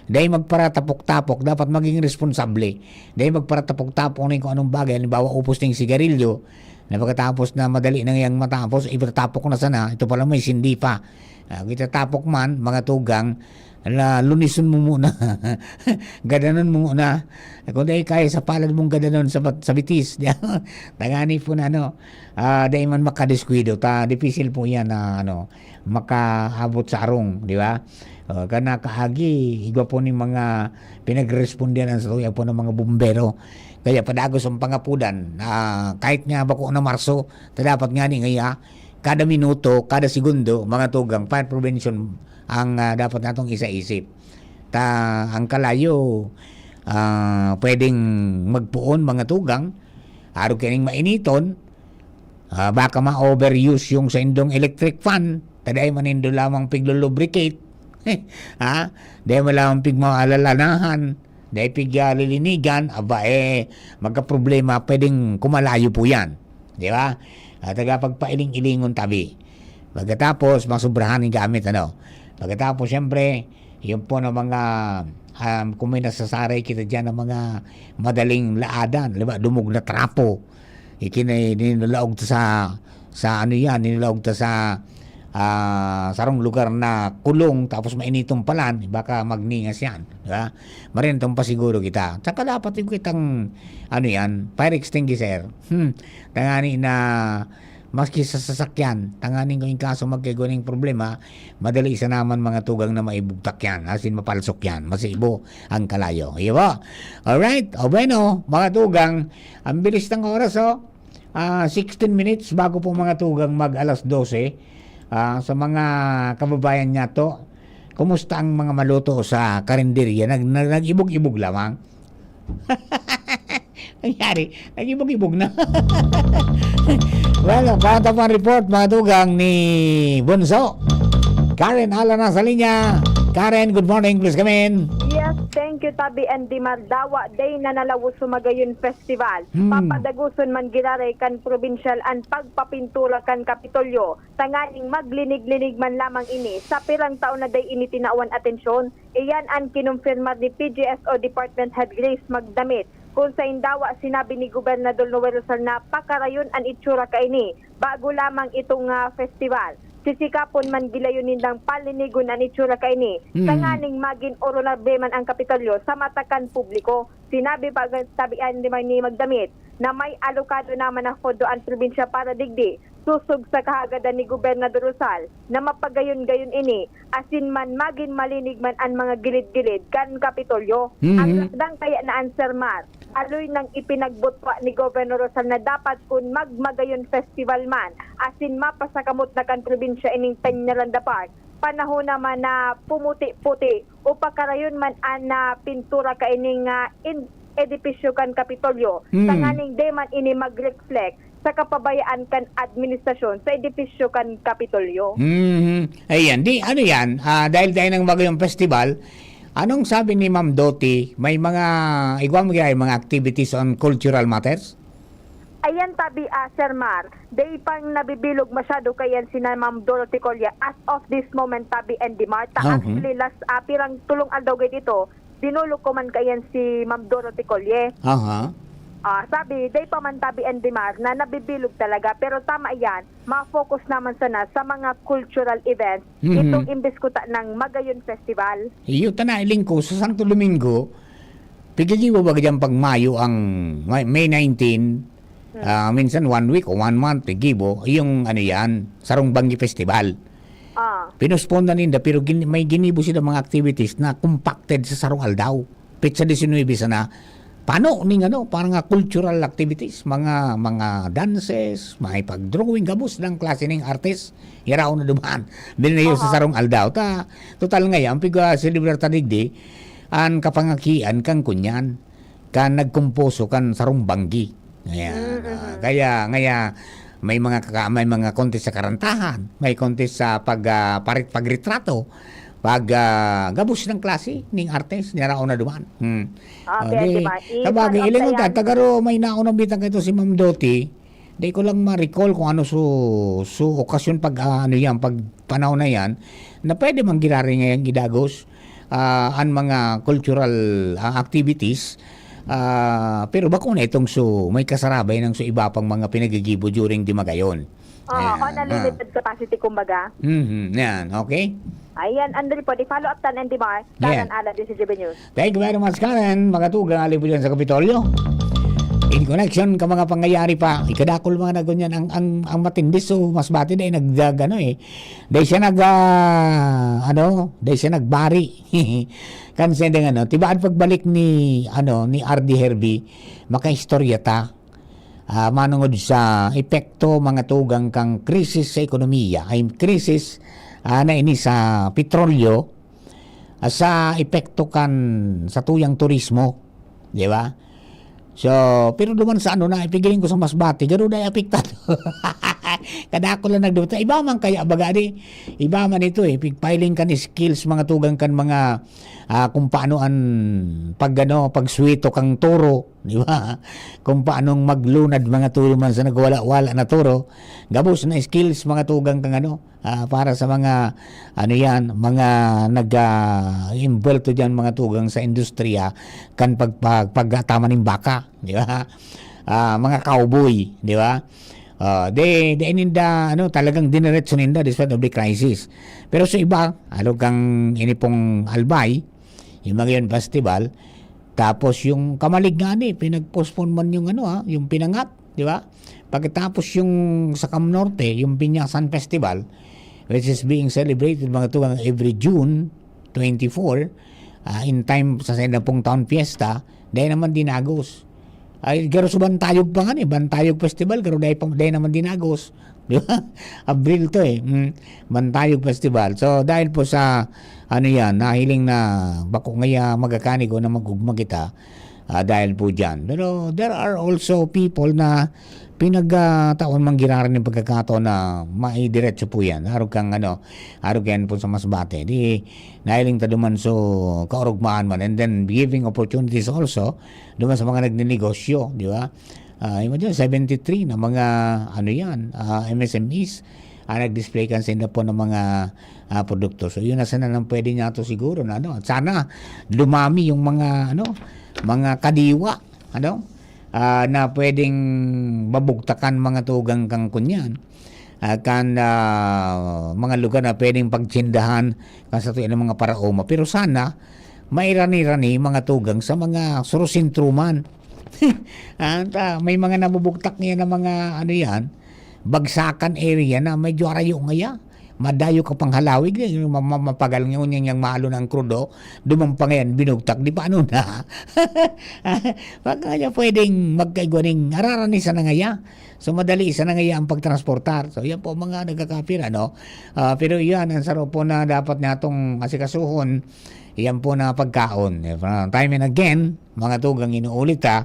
Dai magparatapok-tapok, dapat maging responsable. Dai magparatapok-tapok na kung anong bagay. Halimbawa, upos na yung sigarilyo, na pagkatapos na madali na yang matapos, itatapok na sana, ito pala may sindi pa. Ah, itatapok man, mga tugang, la-, lunisun mo muna. Gadanon mo muna. Kung dai kaya sa palad mong gadanon sa bat-, sa bitis, di ba? Tangani po na, ano, ah, dai man makadiskuido ta, dipisil po yan na, ano, makaabot sa arong, di ba? O, kan nakaagi, igwa po ning mga pinagrespondihan sa tuya po ng mga bumbero. Kaya padagos ang pangapudan, ah, kahit nga bako na Marso, ta dapat nga ni ngaya, kada minuto, kada segundo, mga tugang, fire prevention ang, ah, dapat natong isaisip. Ta, ang kalayo, ah, pwedeng magpoon, mga tugang, arog kaining mainiton, ah, baka ma-overuse yung sa indong electric fan, ta dai man nindo lamang piglo-lubricate, ha? Dai mo lamang pigmaalalanahan, dai pigalilinigan, aba, eh, magkaproblema, pwedeng kumalayo po yan. Di ba? At taga pagpailing-ilingon tabi. Pagkatapos, masobrahan yung gamit, ano? Pagkatapos, siyempre, yun po ng mga, um, kung may nasasaray kita dyan ng mga madaling laadan, di ba? Dumog na trapo. Ikinay-, nilalaog ta sa, sa ano yan, nilalaog ta sa, ah, sarong lugar na kulong, tapos mainitong palan, baka magningas yan, di ba? Marin itong pasiguro kita. Tsaka dapat yung kitang, ano yan, fire extinguisher. Hmm. Tangani na, maski sa sasakyan, tanganing kung in kaso magkaigwa ning problema, madali sa naman mga tugang na maibugtak yan, asin mapalsok yan, masibo ang kalayo. Iyo ba? Alright, o bueno, mga tugang, ang bilis ng oras, oh. Ah, sixteen minutes bago po mga tugang mag alas dose. Ah, sa mga kababayan niya to, kumusta ang mga maluto sa karinderya? Nag-, nag-, nag-ibog-ibog lamang? Nangyari, nag-ibog-ibog na. Well, ang kwarta pang report, mga tugang ni Bunso. Karen Ala na sa linya. Karen, good morning, please come in. Yes, thank you, Tabi and Dimar. Dawa day na nalawos sa Magayon Festival. Hmm. Papadagoson man giraray kan probinsyal an pagpapintura kan Kapitolyo, tanganing maglinig-linig man lamang ini. Sa pirang taon na day ini tinawan atensyon, iyan an kinumpirmar ni P G S O Department Head Grace Magdamit. Kun saindawa, sinabi ni Gobernador Noel Rosal na pakarayon an itsura kaini bago lamang itong, ah, festival. Sisikapon man gilayon nindang palinigon an itsura kaini, Hmm. tanganing magin honorable man ang Kapitolyo sa mata kan publiko. Sinabi pa, tabian ni Marnie Magdamit, na may alokado naman na pondo ang probinsya para digdi, sosog sa kahagadan ni Gobernador Rosal na mapagayon-gayon ini, asin man magin malinig man an mga gilid-gilid kan Kapitolyo. Mhm. Ang lakdang kaya na an Sermar, aloy nang ipinagbutwa ni Gobernador Rosal na dapat kun magmagayon festival man, asin mapasakamot na kan probinsya ining Peñaranda Park, panahon naman na pumuti-puti o pakarayon man an, ah, pintura kaining, ah, in-, edipisyo kan Kapitolyo, Hmm. tanganing di man ini mag-reflect sa kapabayaan kan administrasyon sa edipisyo kan Kapitolyo. Mhm. Ayan, di ano yan, ah, dahil tayo ng Magayong Festival, anong sabi ni Ma'am Doti? May mga, igwa mo yan, mga activities on cultural matters? Ayan, tabi, ah, Sir Mar, day pang nabibilog masyado kayan si na Ma'am Dorothy Colle as of this moment, tabi, and Dimar. Ta, Mhm. actually, last, ah, pirang tulong aldaw gay dito, dinulog ko man kayan si Ma'am Dorothy Colle. Aha. Ah, sabi, day pa man, tabi, and Dimar, na nabibilog talaga. Pero tama yan, ma-focus naman sana sa mga cultural events. Mhm. Itong imbes kuta ng Magayon Festival. Iyo, tana, iling ko, sa Santo Domingo, pigigibo ba dyan pag Mayo ang May, May nineteen? Hmm. Ah, minsan one week o one month, pigibo, yung ano yan, Sarong Banggi Festival. Ah. Pinospon na ninda, pero gin-, may ginibo sila mga activities na compacted sa sarong aldaw. Petsa diecinuebe sana, pano ning ano, parang nga cultural activities, mga, mga dances, may pag-drawing, gabos ng klase ning artist, yaraon na duman. Dinayo sa Aha. sarong aldaw. Ta, total nga yan, piga-celebrar ta digdi, an kapangakian kan kunyan, kan nagkomposo kan sarong banggi. Ayan, Mm, ah, mhm. kaya, kaya may mga kaka-, may mga contest sa karantahan, may contest sa pag, ah, parit-, pagritrato, pag, ah, gabos ng klase ning artist, niyaraon na duman. Hmm. Ah, O, pwede di, ba? Sabagay, I-follow up ilingon na ta, yan. Tagaro, may naunang bitang ito si Ma'am Doti. Di ko lang ma-recall kung ano su-, su-, okasyon pag, ah, ano yan, pag panahon na yan, na pwede man giraray ngayang idagos, ah, an mga cultural, ah, activities. Ah, pero bako na itong su-, may kasarabay ng su iba pang mga pinagigibo during di magayon. Oo, Ayan, on a ah. limited capacity, kumbaga. Mhm, yan, okay? Ayan, Andre po, di follow up tan and di Mar, Yan. Karen Ala, D C G B News. Thank you very much, Karen. Mga tugang, ali po dyan sa Kapitolyo. In connection ka mga pangyayari pa, ikadakol mga na ganyan, ang, ang, ang matindi, so, mas bati na, eh, nag, ano, eh. Dahil siya nag, ah, ano, dahil siya nagbari. Kan siya ding, ano, tibaan pagbalik ni, ano, ni R D Herby, makaistorya ta. Ah, manungod sa epekto, mga tugang, kang krisis sa ekonomiya, ay krisis, ah, na ini sa petrolyo, ah, sa epekto kan sa tuyang turismo, di ba? So, pero duman sa ano na, ipigiling ko sa Masbate, garo na apektado. Kadakol lang nagduta. Iba man kaya, baga, di, iba man ito eh. Pigpiling kan skills, mga tugang, kan mga, ah, kung paano an pag, ano, pagsuwito kang toro, di ba? Kung paanong maglunad, mga toro man sa nagwala-wala na toro. Gabos na skills, mga tugang, kang ano, ah, para sa mga, ano yan, mga nag, ah, envuelto diyan, mga tugang sa industriya, kan pag-, pag-, pagtaman ning baka, di ba? Ah, mga cowboy, di ba? Ah, de, de ninda, ano, talagang diniretso ninda despite of the crisis. Pero sa iba, alog kang ini pong Albay, yung mga yun festival, tapos yung kamalig nga ni, pinag-postpone man yung ano, ah, yung pinangat, di ba? Pagkatapos yung sa Cam Norte, yung Binyasan Festival, which is being celebrated, mga tugang, every June twenty-four, ah, in time sa Saydapong Town Fiesta, dahil naman dinagos. Ay, garo sa Bantayog pa nga ni, Bantayog Festival, garo dahil pa, dahil naman dinagos. Di ba? Abril to eh. Mm, Bantayog Festival. So, dahil po sa, ano yan, nahiling na bako ngaya magakanigo na mag-ugma kita, ah, dahil po diyan. Pero there are also people na pinagtaon man giraray nin pagkakataon na maidiretso po yan. Arog kang ano, arog yan po sa Masbate. Di, nahiling ta duman so kaorogmaan man. And then giving opportunities also duman sa mga nagninegosyo, di ba? Ah, imagine, seventy-three na mga, ano yan, ah, M S M Es ang nag-display kan sa inda po ng mga, ah, produkto. So, yun na sana nang pwede niya to siguro na ano. At sana dumami yung mga, ano, mga kadiwa, ano, ah, na pwedeng babugtakan mga tugang kang kunyan. Ah, kan, ah, mga lugar na pwedeng pagtsindahan kan sa tuya ng mga paraoma. Pero sana, mairani-rani mga tugang sa mga surusintro man. Ah, ta, may mga nabubugtak niya na mga, ano yan, bagsakan area na medyo arayo ngaya. Madayo ka pang halawig, eh, ma-, ma-, mapagal nga unya niyang maalo ng krudo, dumang pa ngayon, binugtak, di paano na? Baka nga pwedeng magkaigwa ning ararani sa nangaya. So, madali sa nangaya ang pagtransportar. So, yan po mga nagkakapira, no? Ah, pero yan, ang saro po na dapat natong asikasuhon, yan po na pagkaon. Eh, from time and again, mga tugang inuulit ha,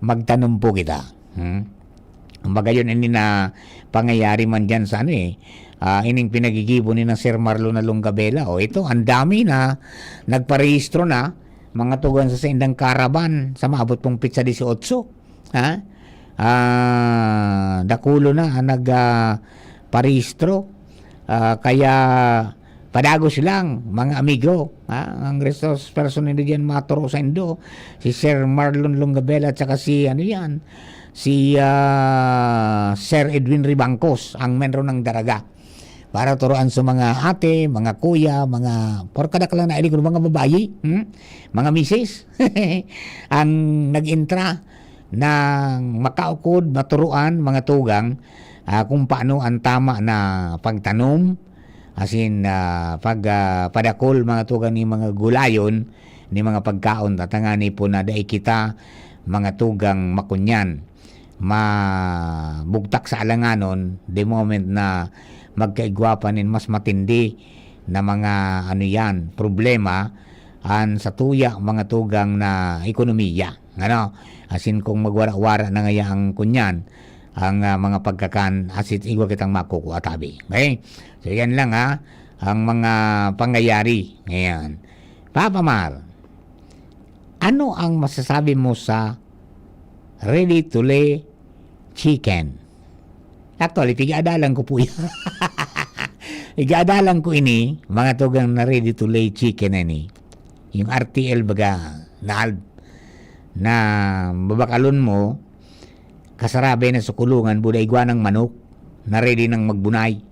magtanom po kita. Hmm? Kumbaga yun, hindi na pangyayari man dyan sa ano eh. Ah, ining pinagigibo ni na Sir Marlon na Longabela. O ito, ang dami na, nagparehistro na, mga tugang sa saindang caravan sa maabot pong petsa dieciocho. Ha? Ah, dakulo na ang nag, ah, parehistro. Ah, kaya padagos lang, mga amigo, ha? Ang resource person ninyo diyan maturo sa indo, si Sir Marlon Longabela at saka si, ano yan, si, ah, Sir Edwin Ribangcos, ang menro ng Daraga. Para turuan sa mga ate, mga kuya, mga, por kadaklan na ilig, mga babayi, hmm? Mga misis, ang nag-intra ng makaukod, maturuan, mga tugang, ah, kung paano ang tama na pagtanom, asin, ah, pag, ah, padakol, mga tugang, ni mga gulayon, ni mga pagkaon, tatangani po na dai kita, mga tugang, makunyan, mabugtak sa alanganon, the moment na magkaigwa pa nin mas matindi na mga, ano yan, problema, an sa tuya, mga tugang na ekonomiya. Ano? Asin kung magwara-wara na ngaya ang kunyan, ang, ah, mga pagkakan, asin igwa kitang makukuha, tabi. Okay? So, yan lang, ha, ang mga pangyayari ngayon. Papa Mar, ano ang masasabi mo sa ready to lay chicken? Actually, pigaadalan ko po yan. Igaadalan ko ini, mga tugang na ready to lay chicken na ini. Yung R T L baga, na, na babakalon mo, kasarabe na sa kulungan, buda igwa ng manok, na ready nang magbunay.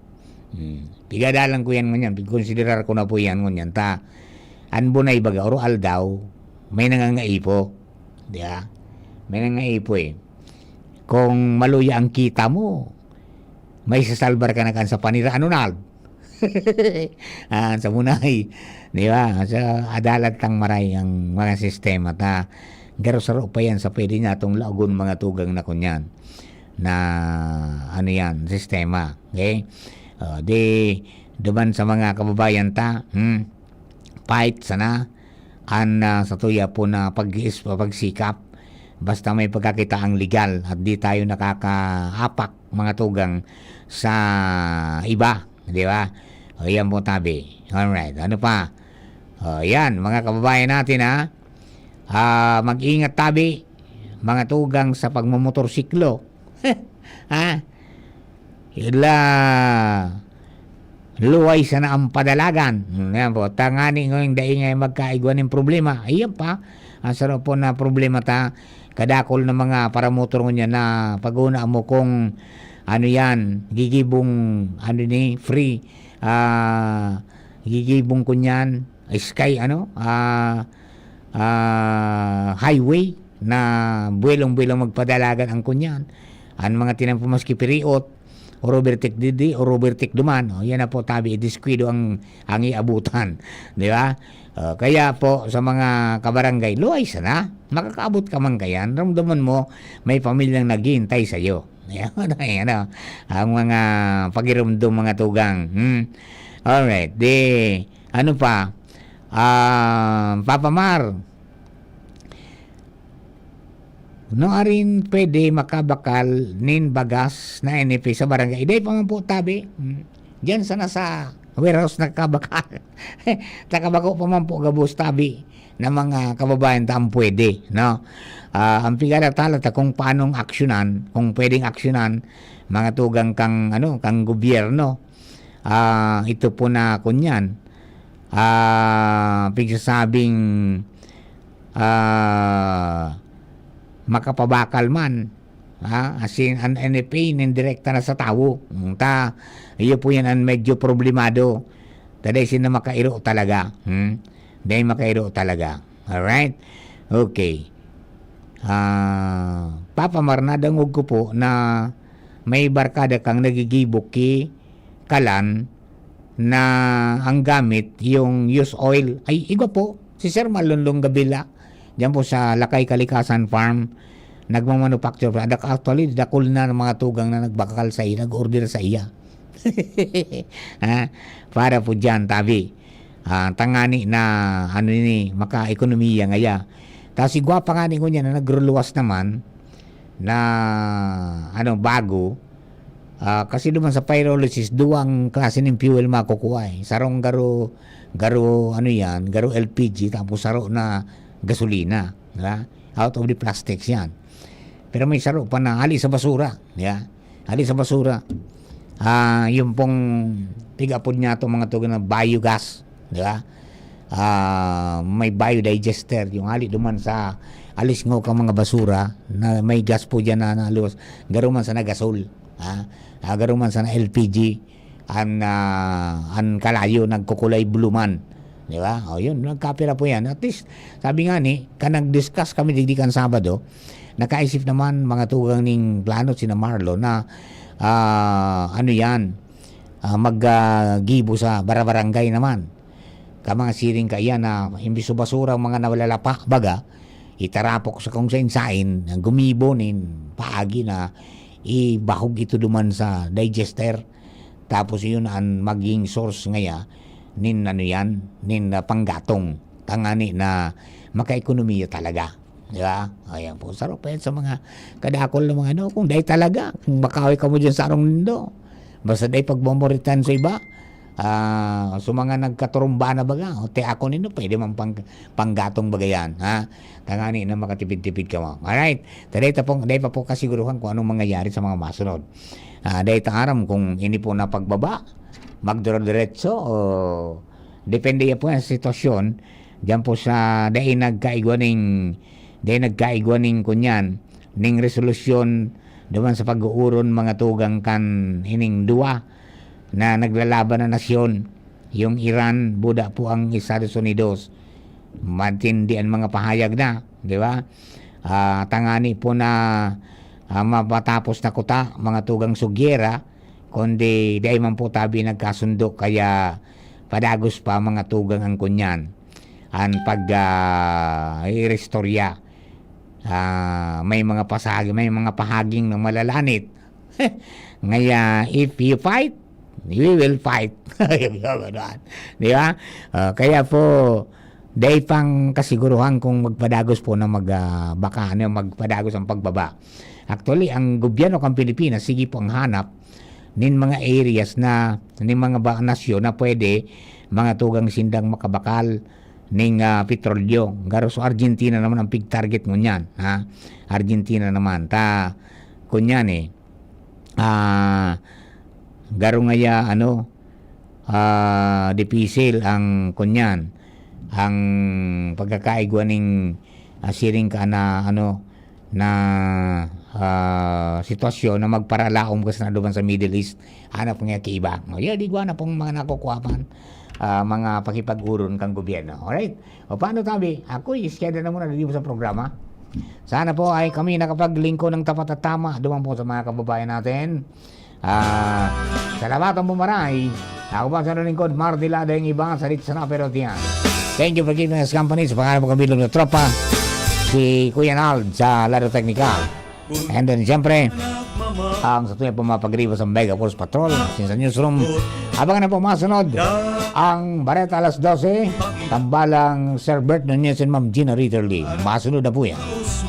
Hmm. Pigadalan ko yan ngunyan, pigkonsiderar ko na po yan ngunyan. Ta, an bunay baga, oro aldaw, may nangangaipo. Di ba? May nangangaipo eh. Kung maluya ang kita mo, may sasalbar ka na kan sa panira. Ano na? Ah, sa bunay. Di ba? Sa adalat tang maray ang mga sistema ta. Garo saro pa yan sa pwede natong laogon mga tugang na kunyan. Na, ano yan, sistema. Okay? O, di, duman sa mga kababayan ta, hmm, fight sana an, ah, sa tuya po na pag-iis-, pagsikap. Basta may pagkakitaang legal at di tayo nakakaapak, mga tugang, sa iba, di ba? O, yan po, tabi. Alright, ano pa? O, yan, mga kababayan natin, ha? Ah, mag-ingat, tabi, mga tugang, sa pagmumotorsiklo. Ha? Ila, luway sana ang padalagan. Hmm, yan po. Tangani ngayon, dai nga magkaigwa nin problema. Ayan pa. Ang sarap po na problema ta. Kadakol na mga paramotor ngunyan na pag-una mo kung ano yan, gigibong, ano ni, free, ah, gigibong kunyan, sky, ano, ah, ah, highway na buwelong-buwelong magpadalagan ang kunyan. Ang mga tinampo maski piriot, or overtake didi, or overtake duman. O, yan na po, tabi, diskwido ang, ang iabutan. Di ba? O, kaya po, sa mga kabarangay, luway sana. Makakaabot ka man kayan. Ramdaman mo, may pamilyang naghihintay sa'yo. Ayan, ayan, ano, ang mga pagirumdum, mga tugang. Hmm. Alright, di, ano pa? Ah, Papa Mar, Nuarin pwede makabakal nin bagas na N F A sa barangay? Dai pa man po tabi. Hmm. Diyan sana sa warehouse nakabakal. Nakabako pa man po gabos tabi na mga kababayan ta ang pwede, no? Ah, ang pigala-tala ta kung paanong aksyonan, kung pwedeng aksyonan, mga tugang kang, ano, kang gobyerno. Ah, ito po na kunyan. Ah, pigsasabing, ah, makapabakal man. Ha? As in, an N F A nin direkta na sa tawo. Mm, ta, iyo po yan ang medyo problemado. Ta dai sinda makairo talaga. Hmm? Dai makairo talaga. Alright? Okay. Ah, Papa Mar, nadangog ko po na may barkada kang nagigibo ki kalan na ang gamit yung used oil. Ay, igwa po. Si Sir Marlon Longabila, diyan po sa Lakay Kalikasan Farm, nagmamanufacture pa. Dak-, actually, dakul na ng mga tugang na nagbakal sa iya, nag-order sa iya. Ha? Para po diyan, tabi. Ah, tangani na, ano ni, maka-ekonomiya ngaya. Tapos igwa pa ngani ngunyan na nagruluwas naman na, ano, bago. Ah, kasi duman sa pyrolysis, duwang klase nin fuel makukuha eh. Sarong garo, garo, ano yan, garo L P G, tapos saro na gasolina. Di ba? Out of the plastics yan. Pero may saro pa na hali sa basura. Di ba? Hali sa basura. Ah, yung pong tig-apod niya itong mga tugang na biogas. Di ba? Ah, may biodigester. Yung hali duman sa alisngaw kang mga basura na may gas po dyan na naluwas. Garo man sana gasol. Ha? Ah, garo man sana L P G. An, ah, an kalayo nagkukulay blue man. Di ba? O yun, nagkapira po yan. At least, sabi nga ni, kan nag-discuss kami digdi kan Sabado, nakaisip naman mga tugang ning plano sina Marlo na, ah, ano yan, ah, mag, ah, gibo sa barabarangay naman. Ka mga siring kaiyan na imbis sa basura, mga nalalapa, baga, itarapok sa kung sain-sain, gumibo nin paagi na ibahog ito duman sa digester. Tapos yun ang maging source ngaya nin ano yan, nin, ah, panggatong. Tangani na makaekonomiya talaga. Di ba? Ayan po. Sarap pa yan sa mga kadakol na mga ano. Kung dahil talaga, kung makawi ka mo dyan sa arong nindo. Basta dahil pagmamoritan sa iba, ah, sa mga nagkaturumba na baga, o te ako nindo, pwede man pang, panggatong baga yan. Ha? Tangani na makatipid-tipid ka mo. Alright. Taday ta pong, dahil pa po kasiguruhan kung anong mangyayari sa mga masunod. Ah, dahil ta aram kung ini po na pagbaba, magduro-diretso o depende ya po sa sitwasyon. Diyan po sa dai nagkaigwa ning, dai nagkaigwa ning kunyan, ning resolusyon duman sa pag-uuron mga tugang kan ining duwa na naglalaban na nasyon, yung Iran, buda po ang Estados Unidos. Matindi ang mga pahayag na, di ba? Ah, tangani po na, ah, mapatapos na kuta, mga tugang sugyera, kundi dai man po tabi nagkasundo, kaya padagos pa mga tugang ang kunyan. An pag, ah, iristorya. Ah, may mga pasagi, may mga pahaging na malalanit. Ngaya, if you fight, we will fight. Yung gano'n. Di ba? Ah, kaya po, dai pang kasiguruhan kung magpadagos po na mag, ah, baka, ano, magpadagos ang pagbaba. Actually, ang gobyerno kan Pilipinas, sige po ang hanap nin mga areas na, nin mga ba, nasyon na pwede mga tugang sindang makabakal ning, ah, petrolyo. Garo so Argentina naman ang pig-target ngunyan, ha? Argentina naman. Ta, kunyan eh. Ah, garo ngaya, ano, ah, dipisil ang kunyan, ang pagkakaigwa ning, ah, siring ka na, ano, na, ah, sitwasyon na magparalaom ka sa duman sa Middle East, hanap nga kaiba. O, yun, di ko na pong mga nakukuha pa, ah, mga pakipag-uron kang gobyerno. Alright? O, paano tabi? Ako, iskeda na muna dito sa programa. Sana po ay kami nakapaglingko ng tapat at tama duman po sa mga kababayan natin. Ah, salamat ang bumaray. Ako pa sa lingkod, Mardi Lada yung iba, salit sana pero tiyan. Thank you for keeping us company. Sa pangalan po kami na tropa, si Kuya Nald sa Lado Technical. And then, siyempre, ang sa tuwing pumapagriba sa Mega Force Patrol, since sa newsroom, abangan na po masunod ang Bareta alas dose, tambalang Sir Bert Nunez and Ma'am Gina Ritterly. Masunod na po yan.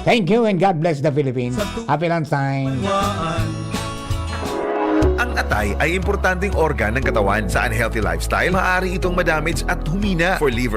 Thank you and God bless the Philippines. Happy lunchtime. Ang atay ay importanteng organ ng katawan. Sa unhealthy lifestyle, maaari itong madamage at humina. For liver